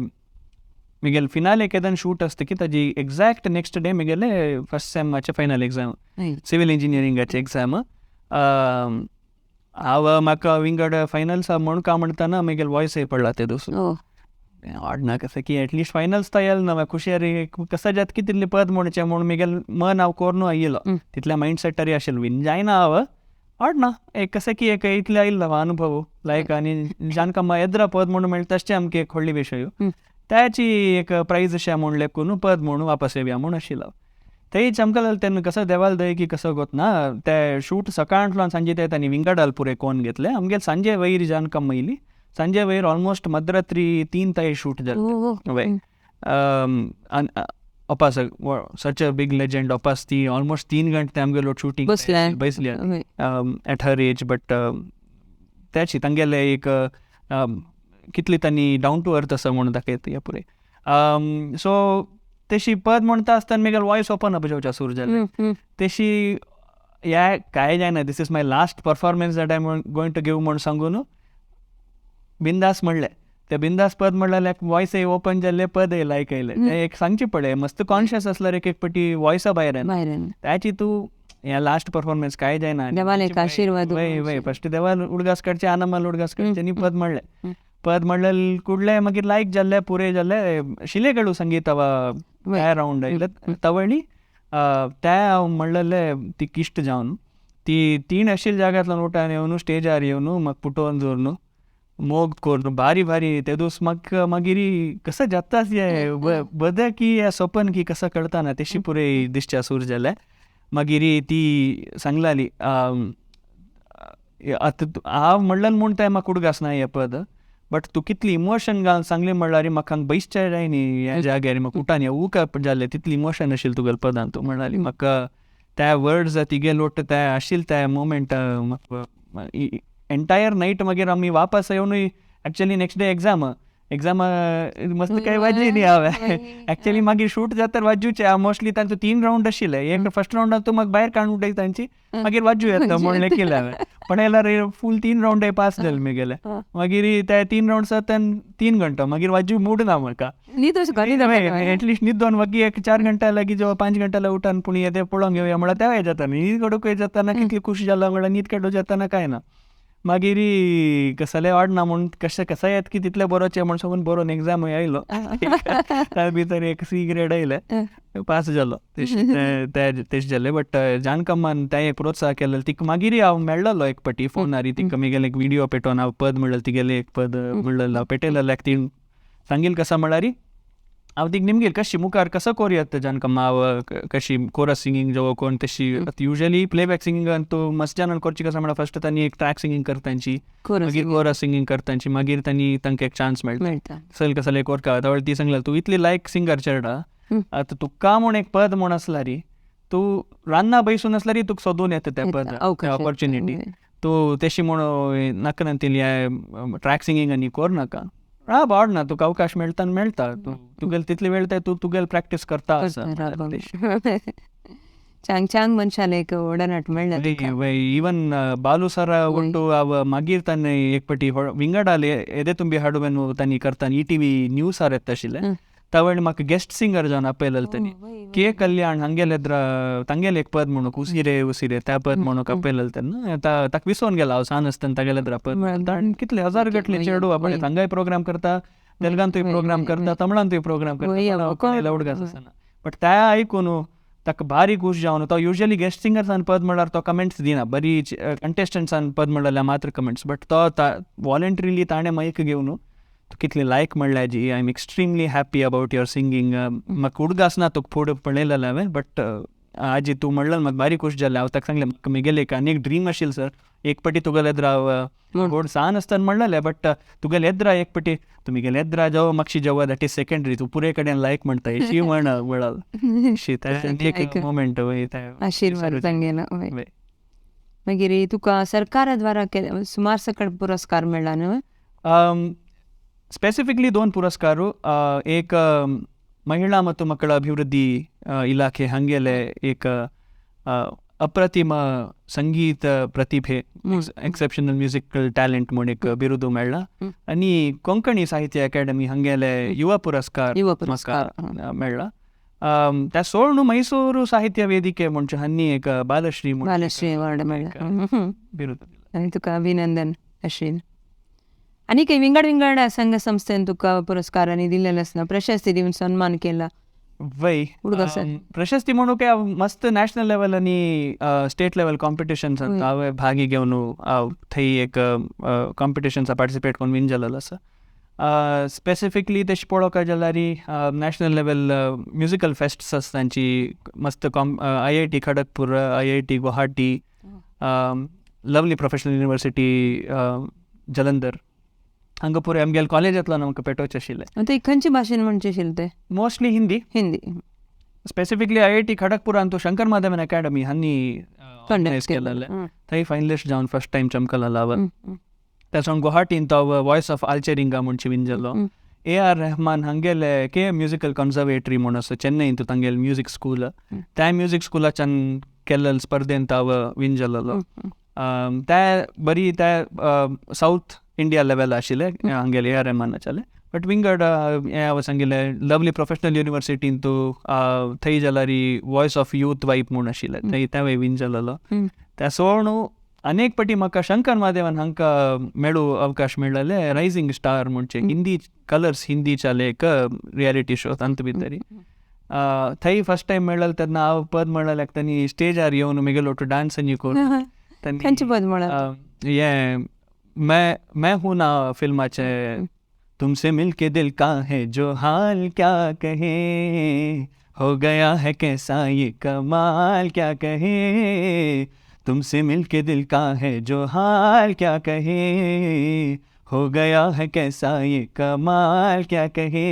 म्हगेलें फिनाले केदन शूट आसता की ताजी एग्जॅक्ट नेक्स्ट डे म्हगेलें फर्स्ट सेमाचें फायनल एग्जाम सिवील इंजिनियरिंगाचें एग्जाम हांव म्हाका विंगड फायनल्स म्हूण काय म्हणटना म्हगेलें वॉयसय पडला ते दुसरो वाडना कसं की एटलिस्ट फायनल्स तर येयलें ना खुशयारी कसं जात की तितलें पद म्हणचें म्हूण म्हगेलें मन हांव कोरून येयलो तितल्या मायंड सेटार आशिल्लो विन जायना हांव वाडना एक कसं की एक इतलें आयिल्लो अनुभव लायक आनी जानकम्मा येद्रा पद म्हणून मेळटा तशें आमकां एक व्हडली विशय त्याची एक प्रायज अशें म्हूण लेखून पद म्हणून वापस येवया म्हूण आशिल्लो थंय चमकलें तेन्ना कसो देवाल दय की कसो गोत ना ते शूट सकाळांतल्यान सांजे ते तांणी विंगडाल पुरे कोन घेतले आमगेले सांजे वयर जानकम्मा येयली संजय वयर ऑलमोस्ट मध्यरात्री 3 ताई शूट जालें. वय अपास सच अ बिग लेजंड अपास ती ऑलमोस्ट 3 घंटे आमगेलो शूटिंग बसली एट हर एज. बट त्याची तांगेले एक कितली तांणी डावन टू अर्थ आसा म्हणून दाखयता ह्या पुरे. सो तेशी पद म्हणटा आसतना म्हगेलो वॉयस ओपन अप जावच्या सूर जालें. तेशी ह्या काय जायना, this is my last performance that I am going to give म्हूण सांगून बिंदास म्हणलें. ते बिंदास पद म्हणल्यार वॉयसय ओपन जाल्ले, पदय लायक आयलें. तें एक सांगचें पडलें, मस्त कॉन्शियस आसल्यार एक एक पटी वॉयसा भायर येना. त्याची तूं ह्या लास्ट परफॉर्मन्स काय जायना, देवाले आशिर्वाद. वय वय फस्ट देवाल उडगास काडचे, आनमाल उडगास काडचे आनी पद म्हणलें. पद म्हणल्यार कुडले मागीर लायक जाल्ले, पुरे जाल्ले. शिलेगडू संगीत ह्या रावंड आयले तवळी त्या हांव म्हणलेले ती इश्ट जावन ती 3 अशील जाग्यांतल्यान उठान येवन स्टेजार येवन म्हाका पुटोवन दवरून मोग करून भारी भारी ते दीस म्हाका मागीर कसं जाताच हें बदें की हें सपन की कसं कळटा ना तेशी पुरे दिसच्या सूर जालें. मागीर ती सांगलाली आतां हांव म्हणलें म्हूण तें म्हाका उडगास ना हें पद, बट तूं कितली इमोशन घालून सांगली म्हणल्यार म्हाका हांगा बैसचें जाय न्ही ह्या जाग्यार, म्हाका उठान उका जालें तितली इमोशन आशिल्लें तुगेल्या पदान. तूं म्हणाली म्हाका त्या वर्ड्स तिगे लोट त्या आशिल्ले त्या मोमेंट म्हाका एंटायर नायट. मागीर आमी वापस येवनूय actually next day exam exam मस्त काय वाजली न्ही हांवें एक्चुअली. मागीर शूट जाता वाजूचे हांव मोस्टली तांचो 3 रावंड आशिल्ले. एक फर्स्ट रावंडान तूं म्हाका भायर काडून उडयता तांची, मागीर वाजू येता म्हणलें केलें हांवें. पण येल्यार फूल 3 रावंड पास जाले म्हगेले. मागीर ते 3 रावंड जाता 3 घंटा मागीर वाजू मूड ना म्हाका, एटलिस्ट न्हिदोन मागीर एक 4 घंटा लागीं जेवा 5 घंटा लागीं उठान पूण येते पळोवंक घेवया म्हळ्यार तेंय जाता. न्हीद काडूंकय जाता ना, कितली खूश जाला म्हळ्यार न्हीद काडूंक जाता ना काय ना. मागीर कसलें वाडना म्हूण कशें कसं येत की तितलें बरोचें म्हूण सांगून बरोवन एग्जामूय आयलो, त्या भितर एक सी ग्रेड आयलें, पास जालो. तेश जालें. बट जानकम्मान तें एक प्रोत्साह केलें तिका. मागीर हांव मेळ्ळलो एक पटी फोनार, तिका म्हगेलें एक विडियो पेटोवन हांव पद म्हणलें, तिगेलें एक पद म्हणलें हांव पेटयलें. ती सांगील कसां म्हळ्यार हांव तिका निमगील कशी मुखार कसो कोरया जानकम्मा, हांव कशी कोरस सिंगींग जेवो कोण तशी युजली प्लेबॅक सिंगिंगान तूं मस्त जाणान करची कसं म्हळ्यार फर्स्ट तांणी एक ट्रॅक सिंगींग करता तांची, मागीर कोरस सिंगींग करता तांची, मागीर तांणी तांकां एक चान्स मेळटा. चल कसले एक वर्क आवड ती सांगला तूं इतली लायक सिंगर चेडा, आतां तुका म्हूण एक पद म्हूण आसल्यार तूं रान्ना बैसून आसल्यार तुका सोदून येता तें पद ऑपॉर्च्युनिटी. तूं तेशी म्हूण नाका ना ट्रॅक सिंगींग आनी कोर नाका, राब आवडना तुका अवकाश मेळटा मेळटा, तुगेले तितले वेळ तूं तुगेले प्रॅक्टीस करता. चांग चांग मनशाले एक ओडनाट मेळ्ळें. इवन बालू सर ಒಟ್ಟು ಅವ मागीर ताणें एक पटी विंगडाले येदे तुंबी हाडून तांणी करता ETV news R येता आशिल्लें तवळ म्हाका गेस्ट सिंगर जावन आपयलें तांणी. के कल्याण हांगेलेद्र तांगेले एक पद म्हणूंक उसिरे उसिरे त्या पद म्हणूंक आपयलें तेन्ना ताका विसोवन गेला हांव सान आसतना तागेलेद्र पद. ताणें कितले हजार गटले चेडू आपण हांगाय प्रोग्राम करता, तेलुगांतूय प्रोग्राम करता, तमिळांतूय प्रोग्राम करता, उडगास आसना. बट त्या आयकून ताका भारी खूश जावन तो युजली गेस्ट सिंगर्सान पद म्हणल्यार तो कमेंट्स दिना, बरी कंटेस्टंट्सान पद म्हणल्यार मात्र कमेंट्स, बट तो वॉलंटरीली ताणें मायक घेवन कितले लायक म्हणल्यार जी I am extremely happy about your singing, म्हाका उडगास ना तुका फुडें पळयलें हांवें, बट आजी तूं म्हणलें म्हाका भारी खूश जालें. हांव ताका सांगलें म्हाका म्हगेलें एक आनी एक ड्रीम आशिल्लें सर, एक पटी तुगेले येद्रा गोड सान आसतना म्हणलेलें, बट तुगेले येद्रा एक पटी तूं म्हगेले येद्रा जेव मातशी जेव that is secondary, तूं पुरे कडेन लायक म्हणटा शी म्हण म्हणल शी एक मोमेंट आशिर्वाद तांगेलो. मागीर तुका सरकारा द्वारा सुमार सकट पुरस्कार मेळ्ळा न्हू? ಸ್ಪೆಸಿಫಿಕ್ಲಿ 2 ಪುರಸ್ಕಾರ, एक ಮಹಿಳಾ ಮತ್ತು ಮಕ್ಕಳ ಅಭಿವೃದ್ಧಿ ಇಲಾಖೆ ಹಂಗೆಲೆ एक ಅಪ್ರತಿಮ ಸಂಗೀತ ಪ್ರತಿಭೆ ಎಕ್ಸೆಪ್ಷನಲ್ ಮ್ಯೂಸಿಕಲ್ ಟ್ಯಾಲೆಂಟ್ म्हूण एक बिरुदू मेळ्ळा, आनी कोंकणी साहित्य अकादमी हंगेले युवा पुरस्कार म्हाका मेळ्ळा. त्या सोडून मैसूरू साहित्य ವೇದಿಕೆ म्हणचे हन्नी एक बालश्री बालश्री अवॉर्ड मेळ्ळा बिरुदू. आनी तुका अभिनंदन अश्विन. आनी काही विंगड विंगड संघ संस्थेन तुका पुरस्कारांनी दिलेले आसना, प्रशस्ती दिवन सन्मान केला. वय प्रशस्ती म्हणून काय मस्त नॅशनल लेवल आनी स्टेट लेवल कॉम्पिटिशन्स हांवें भागी घेवन हांव थंय एक कॉम्पिटिशन्सा पार्टिसिपेट करून विन जालेलो आसा. स्पेसिफिकली तशें पळोवपाक जाल्यार नॅशनल लेवल म्युजिकल फेस्ट्स आसा तांची मस्त IIT Kharagpur, IIT Guwahati, lovely professional university Jalandhar, हांगा पुरे आमगेले कॉलेजांतल्यान आमकां पेटोवचें आशिल्लें. ते खंयचे भाशेन म्हणचे आशिल्लें ते? Mostly Hindi. Hindi. Specifically IIT खडगपुरांतू शंकर महादेवन अकॅडमी हांनी ऑर्गनायज केलेलें. थंय फायनलिस्ट जावन फर्स्ट टायम चमकलेलो हांव. त्या सावन गुवाहाटीन तो वॉयस ऑफ आल्चेरिंगा म्हणचे विन जालो. ए आर रहमान हांगेले के म्युजिकल कन्झर्वेटरी म्हूण आसा चेन्नईंत, तांगेले म्युजीक स्कूल, त्या म्युजीक स्कुलाच्यान केल्ले स्पर्धेंत हांव विन जालेलो. त्या बरी त्या सावथ इंडिया लेवल आशिल्ले हांगेले ए आर रहमानाच्याले. बट विंगड हें हांव सांगिल्लें लवली प्रोफेशनल युनिवर्सिटींतू थंय जाल्यार वॉयस ऑफ यूथ वायप म्हूण आशिल्लें, थंय तेंवूय विन जालेलो. त्या सोडून अनेक पटी म्हाका शंकर महादेवन हांकां मेळू अवकाश मेळ्ळेले रायझींग स्टार म्हणचे हिंदी कलर्स हिंदीच्याले एक रियलिटी शो तांतू भितर थंय फर्स्ट टायम मेळ्ळें तेन्ना हांव पद म्हणलें तांणी स्टेजार येवन म्हगेलो ഒಟ್ಟು डान्स आनी करून. खंयचें पद म्हणलें? हें मैं मैं हूं ना फिल्माचे, तुमसे मिलके दिल का है जो हाल क्या कहे, हो गया है कैसा ये कमाल क्या कहे, तुमसे मिलके दिल का है जो हाल क्या कहे, हो गया है कैसा ये कमाल क्या कहे,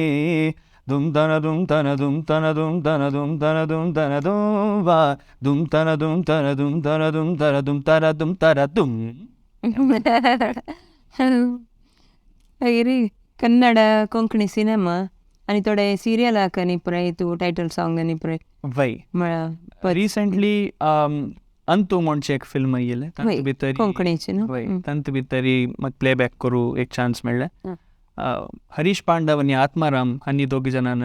दुम तना दुम तना दुम तना दुम तना दुम तना दुम तना दुम वा दुम तना दुम तना दुम तना दुम तना दुम तारा दुम तारा दुम. मागीर कन्नड कोंकणी सिनेमा आनी थोडे सिरियलाक आनी पुराय तूं टायटल सॉंग आनी पुराय वय. म्हळ्यार रिसेंटली अंतू म्हणचे एक फिल्म येयलें, तातूंत भितर कोंकणीचे न्हू? वय, तातूंत भितर म्हाका प्लेबॅक करूं एक चान्स मेळ्ळें. हरीश पांडव आनी आत्माराम हांणी दोग जाणान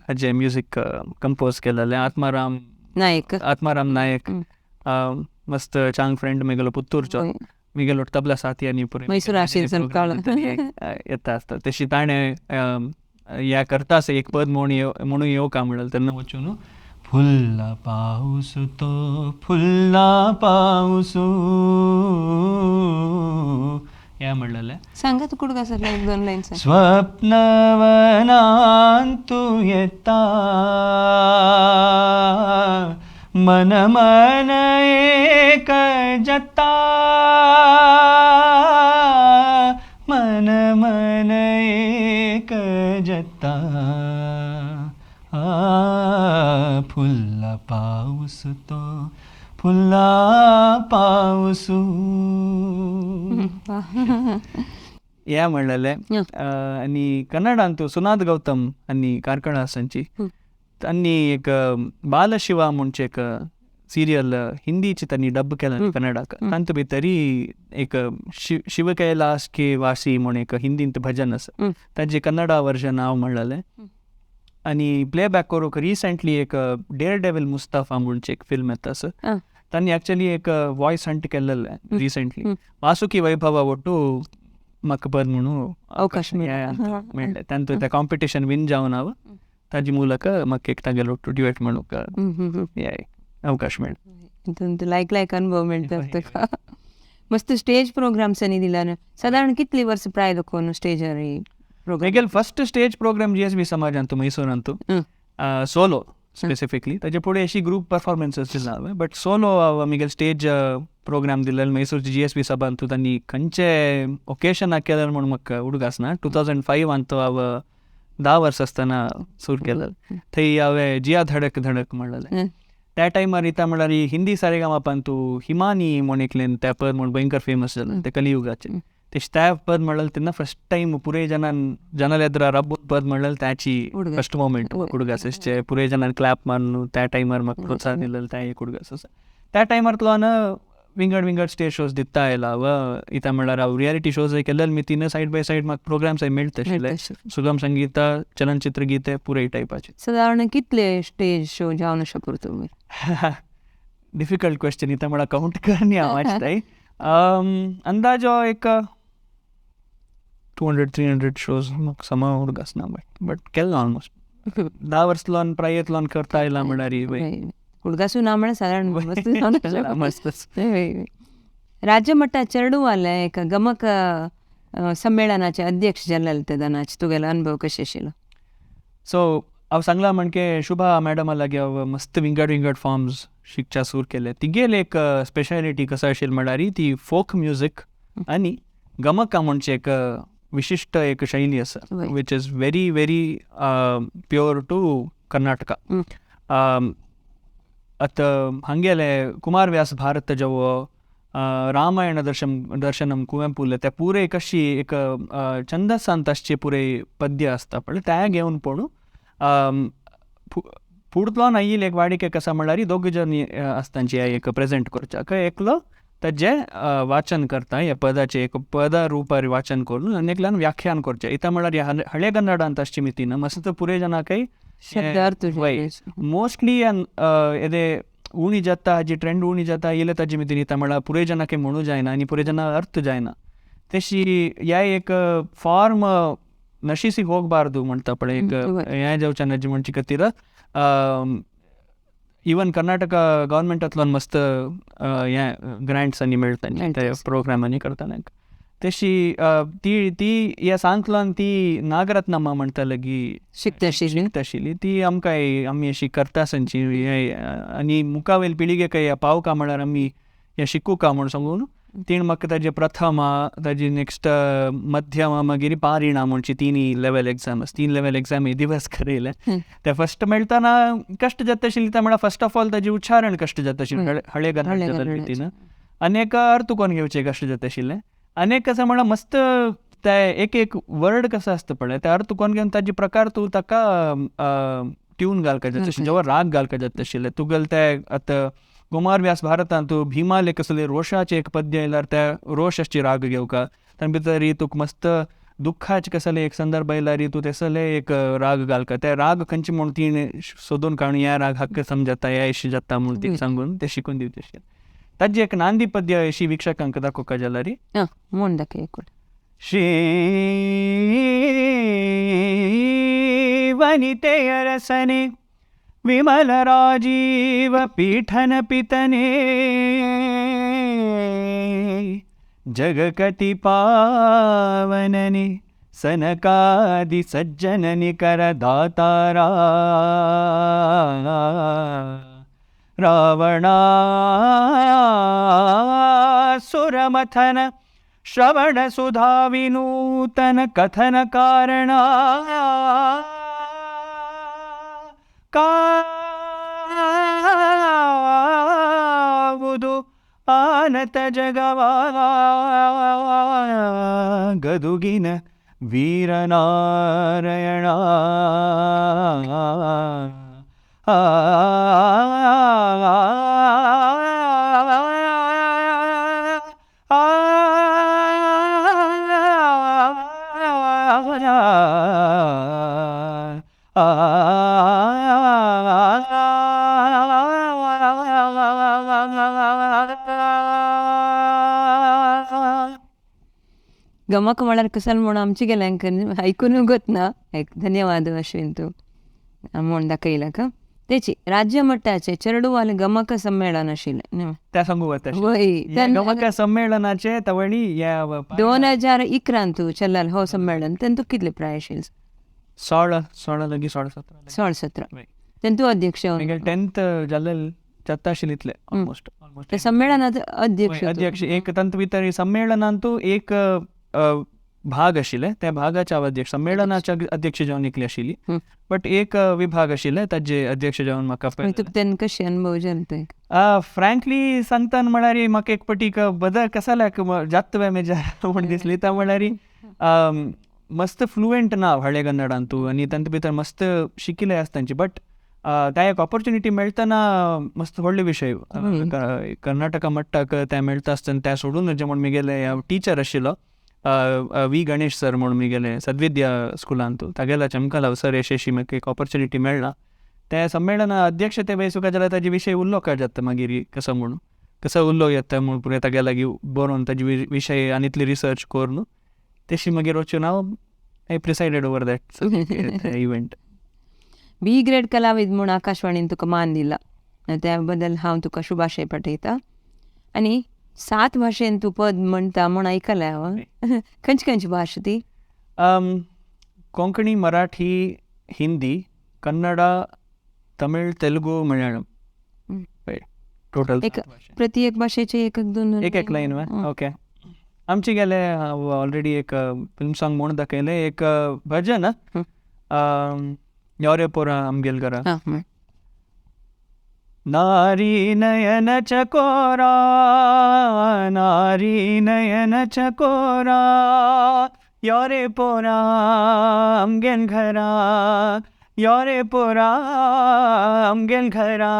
हाजें म्युजीक कंपोज केलेलें. आत्माराम नायक, आत्माराम नायक मस्त चांग फ्रेंड मेगेलो, पुत्तूरचो मिगेलो तबला साथी आनी पुरे मैसूर आशिल्ले काळ येता आसता. तशी ताणें ह्या करता आसा एक पद म्हणून येवका म्हणलें तेन्ना वचून फुल्ला पाऊस तो फुल्ला पाऊस ह्या म्हणलेलें. सांगा तूं कुडका सर एक दोन लायन. स्वप्नवनांतु येता मन मन एक जता, मन मन एक जता, फुल्ला पाऊस तो फुल्ला पाऊस ह्या म्हणलेलें. आनी कन्नडांतू सुनाद गौतम आनी कार्कळ हासांची तांणी एक बालशिवा म्हणचे एक सिरियल हिंदीची तांणी डब केला कन्नडाक, तातूंत भितरी एक शिव कैलास के वासी म्हूण एक हिंदींत भजन आसा, ताजें कन्नडा वर्जन हांव म्हणलेलें. आनी प्लेबॅक करूंक रिसेंटली एक डेअर डेविल मुस्ताफा म्हणचे एक फिल्म येता आसा, तांणी एक्चुअली एक वॉयस हंट केल्लें रिसेंटली. वासुकी वैभवा ಒಟ್ಟು म्हाका पद म्हणून अवकाश मेळ्ळें. तातूंत तें कॉम्पिटिशन विन जावन हांव ताजे ಮೂಲಕ म्हाका एक तागेलो ಒಟ್ಟು ड्युएट म्हणूंक अवकाश मेळ्ळो. लायक लायक अनुभव मेळटा तुका. मस्त स्टेज प्रोग्राम्स आनी दिला. सादारण कितली वर्सां प्राय दाखोवन स्टेजार प्रोग्राम? म्हगेलो first stage programme GSB समाजांतू मैसूरांतू सोलो स्पेसिफिकली. ताजे फुडें अशी ग्रूप परफॉर्मन्सीस दिला हांवें, बट सोलो हांव म्हगेलो स्टेज प्रोग्राम दिलेलो मैसूरची जीएसबी सभांतू. तांणी खंयचे ओकेशनाक केलें म्हूण म्हाका उडगास ना. 2005 हांव 10 वर्सां आसतना सूर केलें. थंय हांवें जिया धडक धडक म्हणलेलें. त्या टायमार इता म्हणल्यार हिंदी सारेगामापांतू हिमानी म्हूण एकलेन त्या पद म्हूण भयंकर फेमस जालें ते कलियुगाचे. तेश त्या पद म्हणलें तेन्ना फर्स्ट टायम पुरे जनान जनाले एदरा रब्बू पद म्हणलें त्याची फर्स्ट मोमेंट उडगास अशें पुरे जनान क्लॅप मारून त्या टायमार म्हाका प्रोत्साहन दिलेलें त्या एक उडगास आसा. त्या टायमार विंगड विंगड स्टेज शोज दिता आयला व इता म्हणल्यार हांव रियलिटी शोज केल्ले मितीन सायड बाय सायड म्हाका प्रोग्राम्स मेळटा आशिल्ले, सुगम संगीता, चलनचित्र गीते पुरे टायपाचे. सादारण कितले स्टेज शो जावन शकता तुमी? डिफिकल्ट क्वेश्चन, इता म्हळ्यार कावंट करनी हांव आसताय. अंदाजो एक 200-300 शोज म्हाका समा उडगास ना, बट केल्लो ऑलमोस्ट 10 वर्स लोन प्रायत लोन करता आयला म्हणल्यार उडगासू ना म्हळ्यार सादारण मस्त. राज्य मट्टा चेडवाले एक गमक संमेळनाचे अध्यक्ष जाल्ले तेदनाचे तुगेलो अनुभव कशें आशिल्लो? सो हांव सांगलां म्हणके शुभा मॅडमा लागीं हांव मस्त विंगड विंगड फॉर्म्स शिकच्या सूर केले. तिगेले एक स्पेशालिटी कसो आशिल्ली म्हणल्यार ती फोक म्युजीक आनी गमका म्हणचे एक विशिश्ट एक शैली आसा which is very very pure to Karnataka. आतां हांगेले कुमार व्यास भारत जवो रामायण दर्शनम कुवेंपुले ते पुरे कशी एक छंदसांत आसचे पुरे पद्य आसता पळय ते घेवन पणू फुडलो येईल एक वाडिके कसा म्हणल्यार दोग जण आसतांची एक प्रेजेंट करच्याक एकलो ताजें वाचन करता ह्या पदाचें एक पदा रुपार वाचन करून आनी एकल्यान व्याख्यान करचें. इतां म्हणल्यार ह्या हळेगन्नडांत आसची मितीन मस्त पुरे जनाकय मोस्टली येदे उणी जाता हाजी ट्रेंड उणी जाता येयले ताजी मितीन इतां म्हणल्यार पुरे जनाकय म्हणू जायना आनी पुरे जना अर्थ जायना तेशी ह्या एक फॉर्म नशिसी होगबार्ದು म्हणटा पळय एक हें जावचें ना म्हणचे खातीर इवन कर्नाटक गव्हर्मेंटांतल्यान मस्त हें ग्रांट्स आनी मेळटा ते प्रोग्रामांनी करतना तशी ती ती ह्या सांतल्यान ती नागरत्नम्मा म्हणटा लगी शिकताशिल्ली ती आमकां आमी अशी करता आसची आनी मुखावेल पिळगेक ह्या पावका म्हळ्यार आमी हें शिकूका म्हूण सांगून तीण म्हाका ताजे प्रथमा ताजी नेक्स्ट मध्यमा मागीर पारिणा म्हणची तीन लेवल एग्जाम आसा 3 लेवल एग्जाम दिवस करयले ते फर्स्ट मेळटना कश्ट जाता आशिल्ली ते म्हळ्यार फर्स्ट ऑफ ऑल ताजें उच्चारण कश्ट जाता आशिल्लें हळेगन्नड आनी एक अर्थ कोण घेवचें कश्ट जाता आशिल्लें आनी एक कसं म्हळ्यार मस्त ते एक एक वर्ड कसो आसता पळय ते अर्थ कोण घेवन ताजे प्रकार तूं ताका ट्यून घालका जाता आशिल्लें जेव्हा राग घालका जाता आशिल्लें तुगेले ते आतां कुमार व्यास भारतांत भीमाले कसले रोषाचे एक पद्य आयल्यार त्या रोष आसची राग घेवका ताण भितर तुका मस्त दुख्खाचे कसले एक संदर्भ आयल्यार तूं तेसले एक राग घालका ते राग खंयचे म्हूण तिणें सोदून काडून ह्या राग हक्क समजता ह्या अशी जाता म्हूण ती सांगून ते शिकून दिवचे आशिल्लें. ताजी एक नांदी पद्य अशी वीक्षकांक दाखोवका जाल्यार म्हूण दाखय. श्री वनिते अरसने विमल राजीव पीठन पितने जगकति पावनने सनकादि सज्जननि कर दातारा रावणासुरमथन श्रवण सुधा विनूतन कथन कारणा ಕಾವುದು ಆನತ ಜಗವ ಗದುಗಿನ ವೀರನಾರಾಯಣ ಆ गमक म्हळ्यार कसल म्हूण आमचे गेल्यांक आयकून उगत ना. एक धन्यवाद अश्विन तूं म्हूण दाखयला. तेची राज्य मट्टाचे चेरडुवाल गमक संमेलन आशिल्लें त्या सांगू वता गमक संमेलनाचे तवणी 2011 तूं चल्लाल हो संमेलन तेन्ना तूं कितले प्राय आशिल्ले? 16 लगी 17 16-17 तेन्ना तूं अध्यक्ष 10th जाल्ले जाता आशिल्ले इतले ऑलमोस्ट. संमेलनात अध्यक्ष अध्यक्ष एक तंत भितर संमेलनांतू एक भाग आशिल्ले त्या भागाच्या अध्यक्ष संमेलनाच्या अध्यक्ष जावन एकली आशिल्ली बट एक विभाग आशिल्ले ताजे अध्यक्ष जावन म्हाका तेन्ना कशें अनुभव जालो ते? फ्रँकली सांगताना म्हळ्यार म्हाका एक पटीक बदल कसाल्याक जाता मेजा म्हूण दिसली. त्या म्हळ्यार मस्त फ्लुएंट ना हळेगन्नडांतू आनी तांचे भितर मस्त शिकिल्ले आसा तांची बट त्या एक ऑपॉर्च्युनिटी मेळटना मस्त व्हडले विशय कर्नाटका मट्टाक ते मेळटा आसतना त्या सोडून जे म्हूण म्हगेले टिचर आशिल्लो वी गणेश सर म्हूण म्हगेले सद्विद्या स्कुलांत तागेल्या चमकालाव सर यशेशी म्हाका एक ऑपॉर्च्युनिटी मेळ्ळा त्या संमेलना अध्यक्ष ते वयसुका जाल्यार ताजे विशय उल्लो काय जाता मागीर कसो म्हूण कसो उल्लो येता म्हूण पुरे तागे लागीं बरोवन ताजे विशय आनी इतली रिसर्च करून तेशी मागीर वचून हांव I presided over that event. B grade कलाविद म्हूण आकाशवाणीन तुका मान दिला त्या बद्दल हांव तुका शुभाशय पाठयता. आनी 7 भाशेन तूं पद म्हणटा म्हूण आयकलें हांव. खंयची खंयची भाशा ती? कोंकणी, मराठी, हिंदी, कन्नडा, तमिळ, तेलुगू, मलयाळम. टोटल प्रति एक भाशेचे एक एक दोन एक एक लायन. ओके. आमचे गेले हांव ऑलरेडी एक फिल्म सॉंग म्हूण दाखयलें, एक भजन यो रे पोरा आमगेल घरा. नारी नयन चकोरा, नारी नयन चकोरा, यो रे पोरा आमगेल घरा, यो रे पोरा आमगेल घरा,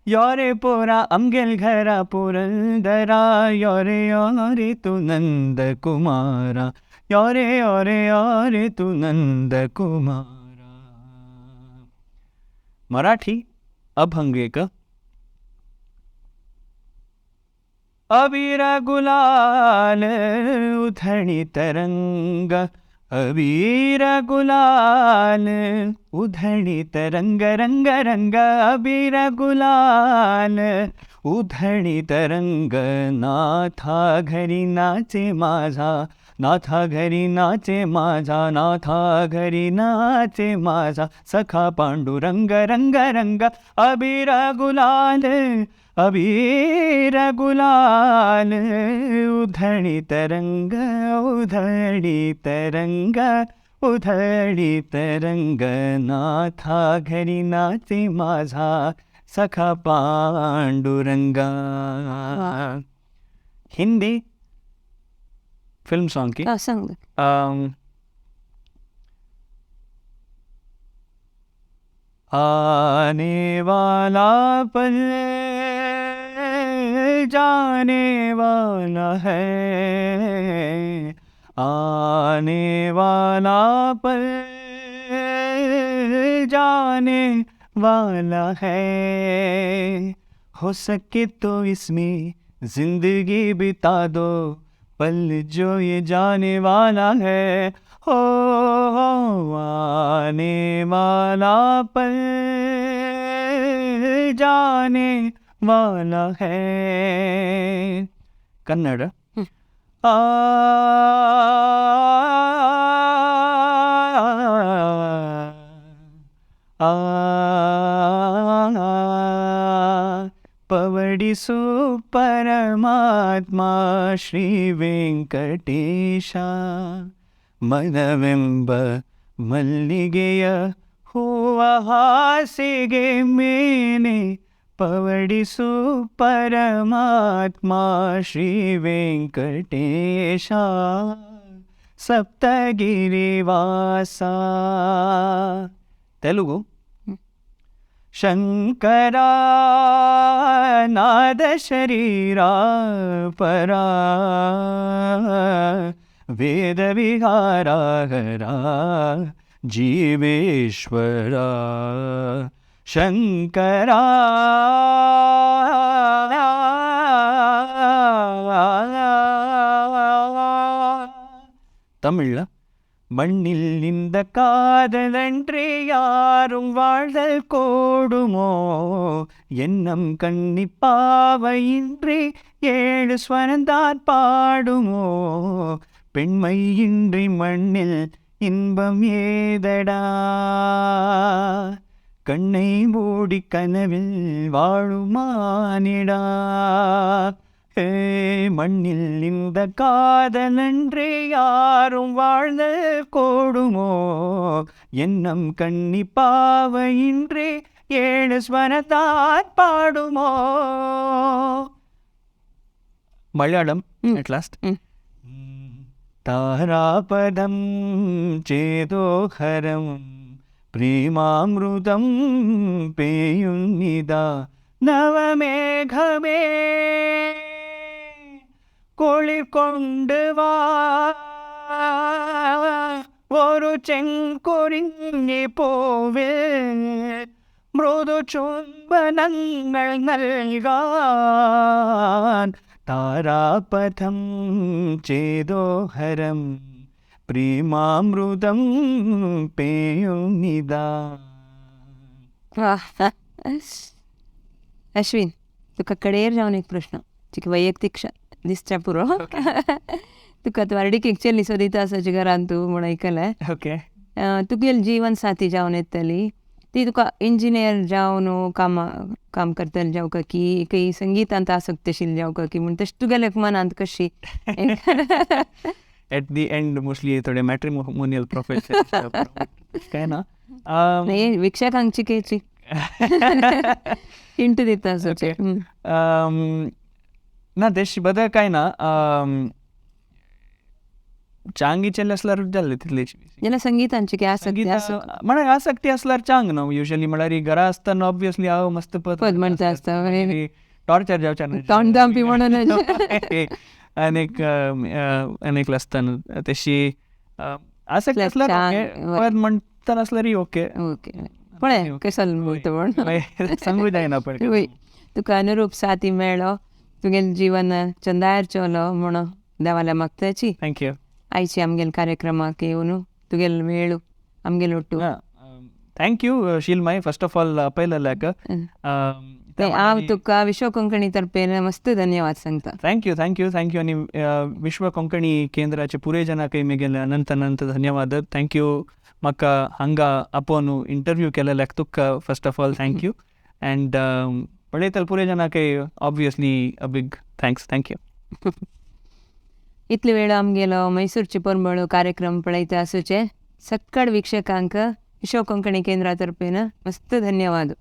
यो रे पोरा आमगेल घरा पुरंदरा, यो रे तू नंद कुमारा, यो रे तू नंद कुमारा. मराठी अभंग एक. अबीर गुलाल उधळी तरंग, अबीर गुलाल उधळी तरंग, रंग रंग अबीर गुलाल उधळी तरंग, नाथा घरी नाचे माझा, नाथा घरी नाचे माझा, नाथा घरी नाचे माझा सखा पांडुरंग, रंग रंग अबीर गुलाल, अबीर गुलाल उधळी तरंग, उधळी तरंग, उधळी तरंग, नाथा घरी नाचे माझा सखा पांडुरंगा. हिंदी फिल्म सॉन्ग की सांग. आने वाला पल जाने वाला है, आने वाला पल जाने वाला है, हो सके तो इसमें जिंदगी बिता दो, पल जो ये जाने वाला है, हो आने वाला पल जाने वाला है. कन्नड़. आ आ पवडिसु परमात्मा श्री वेंकटेश, मनವೆಂಬ ಮಲ್ಲಿಗೆಯ ಹೂವ ಹಾಸಿಗೆ ಮೇನೆ ಪವಡಿಸು ಪರಮಾತ್ಮ ಶ್ರೀ ವೆಂಕಟೇಶ, ಸಪ್ತಗಿರಿವಾಸ. ತೆಲುಗು. ಶಂಕರ ನಾದ ಶರೀರ ಪರ, ವೇದ ವಿಹಾರ ಹರ ಜೀವೇಶ್ವರ, ಶಂಕರ தமிழ்ல. மண்ணில் இந்த காதலன்றி யாரும் வாழ்தல் கோடுமோ, எண்ணம் கண்ணிப்பாவையின்றி ஏழு ஸ்வரந்தான் பாடுமோ, பெண்மையின்றி மண்ணில் இன்பம் ஏதடா, கண்ணை மூடி கனவில் வாழுமானிடா, மண்ணில் இந்த காதலன்றி யாரும் வாழ்தல் கோடுமோ, எண்ணம் கண்ணிப்பாவையின்றி ஏழு ஸ்வரத்தான் பாடுமோ. Malayalam at last. தாராபதம் சேதோஹரம் பிரேமாமிருதம் பேயுன்னிதா நவமேகமே, குளிர் கொண்டு வா ஒரு செங்குறிஞ்சி பூவில், மிருது சும்பனங்கள் நல்கான், தாராபதம் சேதோஹரம் பிரேமாமிருதம் பேயுன்னிதா. अश्विन, तुका कडेर जावन एक प्रश्न तुका वैयक्तीक दिसच्या पुरो. तुका आतां व्हारडीक एक चली सोदिता आसा घरान तूं म्हूण आयकलें. ओके. तुगेली जीवन साथी जावन येतली, ती तुका इंजिनियर जावन काम काम करतले जावका की काही संगीतांत आसक्त आशिल्ली जावका की म्हूण तशें तुगेले मनांत कशी? एट the end mostly थोडे मॅट्रिमोनियल प्रोफेशन काय ना. वीक्षकांक चिकेची हिंट दिता. ना तेश बदल काय ना, चांग चेल्ले आसल्यार जाल्ले तितले. जाल्यार संगीतांची काय आसक्ती आसा? म्हळ्यार आसक्ती आसल्यार चांग न्हू युजली, म्हळ्यार घरा आसतना ऑब्वियसली हांव मस्त पद म्हणटा आसता, टॉर्चर जावचें ना, तोंड दामपी म्हणून. आनीक आनीक आसतना तशी आसक्ती आसल्यार ओके, पद म्हणटा आसल्यारय ओके. ओके, पळय कसल म्हणटा म्हण सांगू जायना पळय. तुका अनुरूप साथी मेळ्ळो, तुगेलें जीवन चंदायर चलो म्हणून देवाल्या मागताची. Thank you. आयची आमगेले कार्यक्रमाक येवन तुगेले वेळ आमगेले ಒಟ್ಟು. Thank you शीलमाय, फर्स्ट ऑफ ऑल आपयलेल्याक. हांव तुका विश्व कोंकणी तर्फेन मस्त धन्यवाद सांगता. Thank you thank you thank you. आनी विश्व कोंकणी केंद्राचे पुरे जनाकय मेगेले अनंत अनंत धन्यवाद. Thank you म्हाका हांगा आपोवन इंटरव्यू केलेल्याक तुका first of all thank you. And पळयतले पुरे जनाकय obviously a big thanks. Thank you. इतले वेळ आमगेलो मैसूरचे परमळ कार्यक्रम पळयता आसूचे सक्कड वीक्षकांक विश्व कोंकणी केंद्रा तर्फेन मस्त धन्यवाद.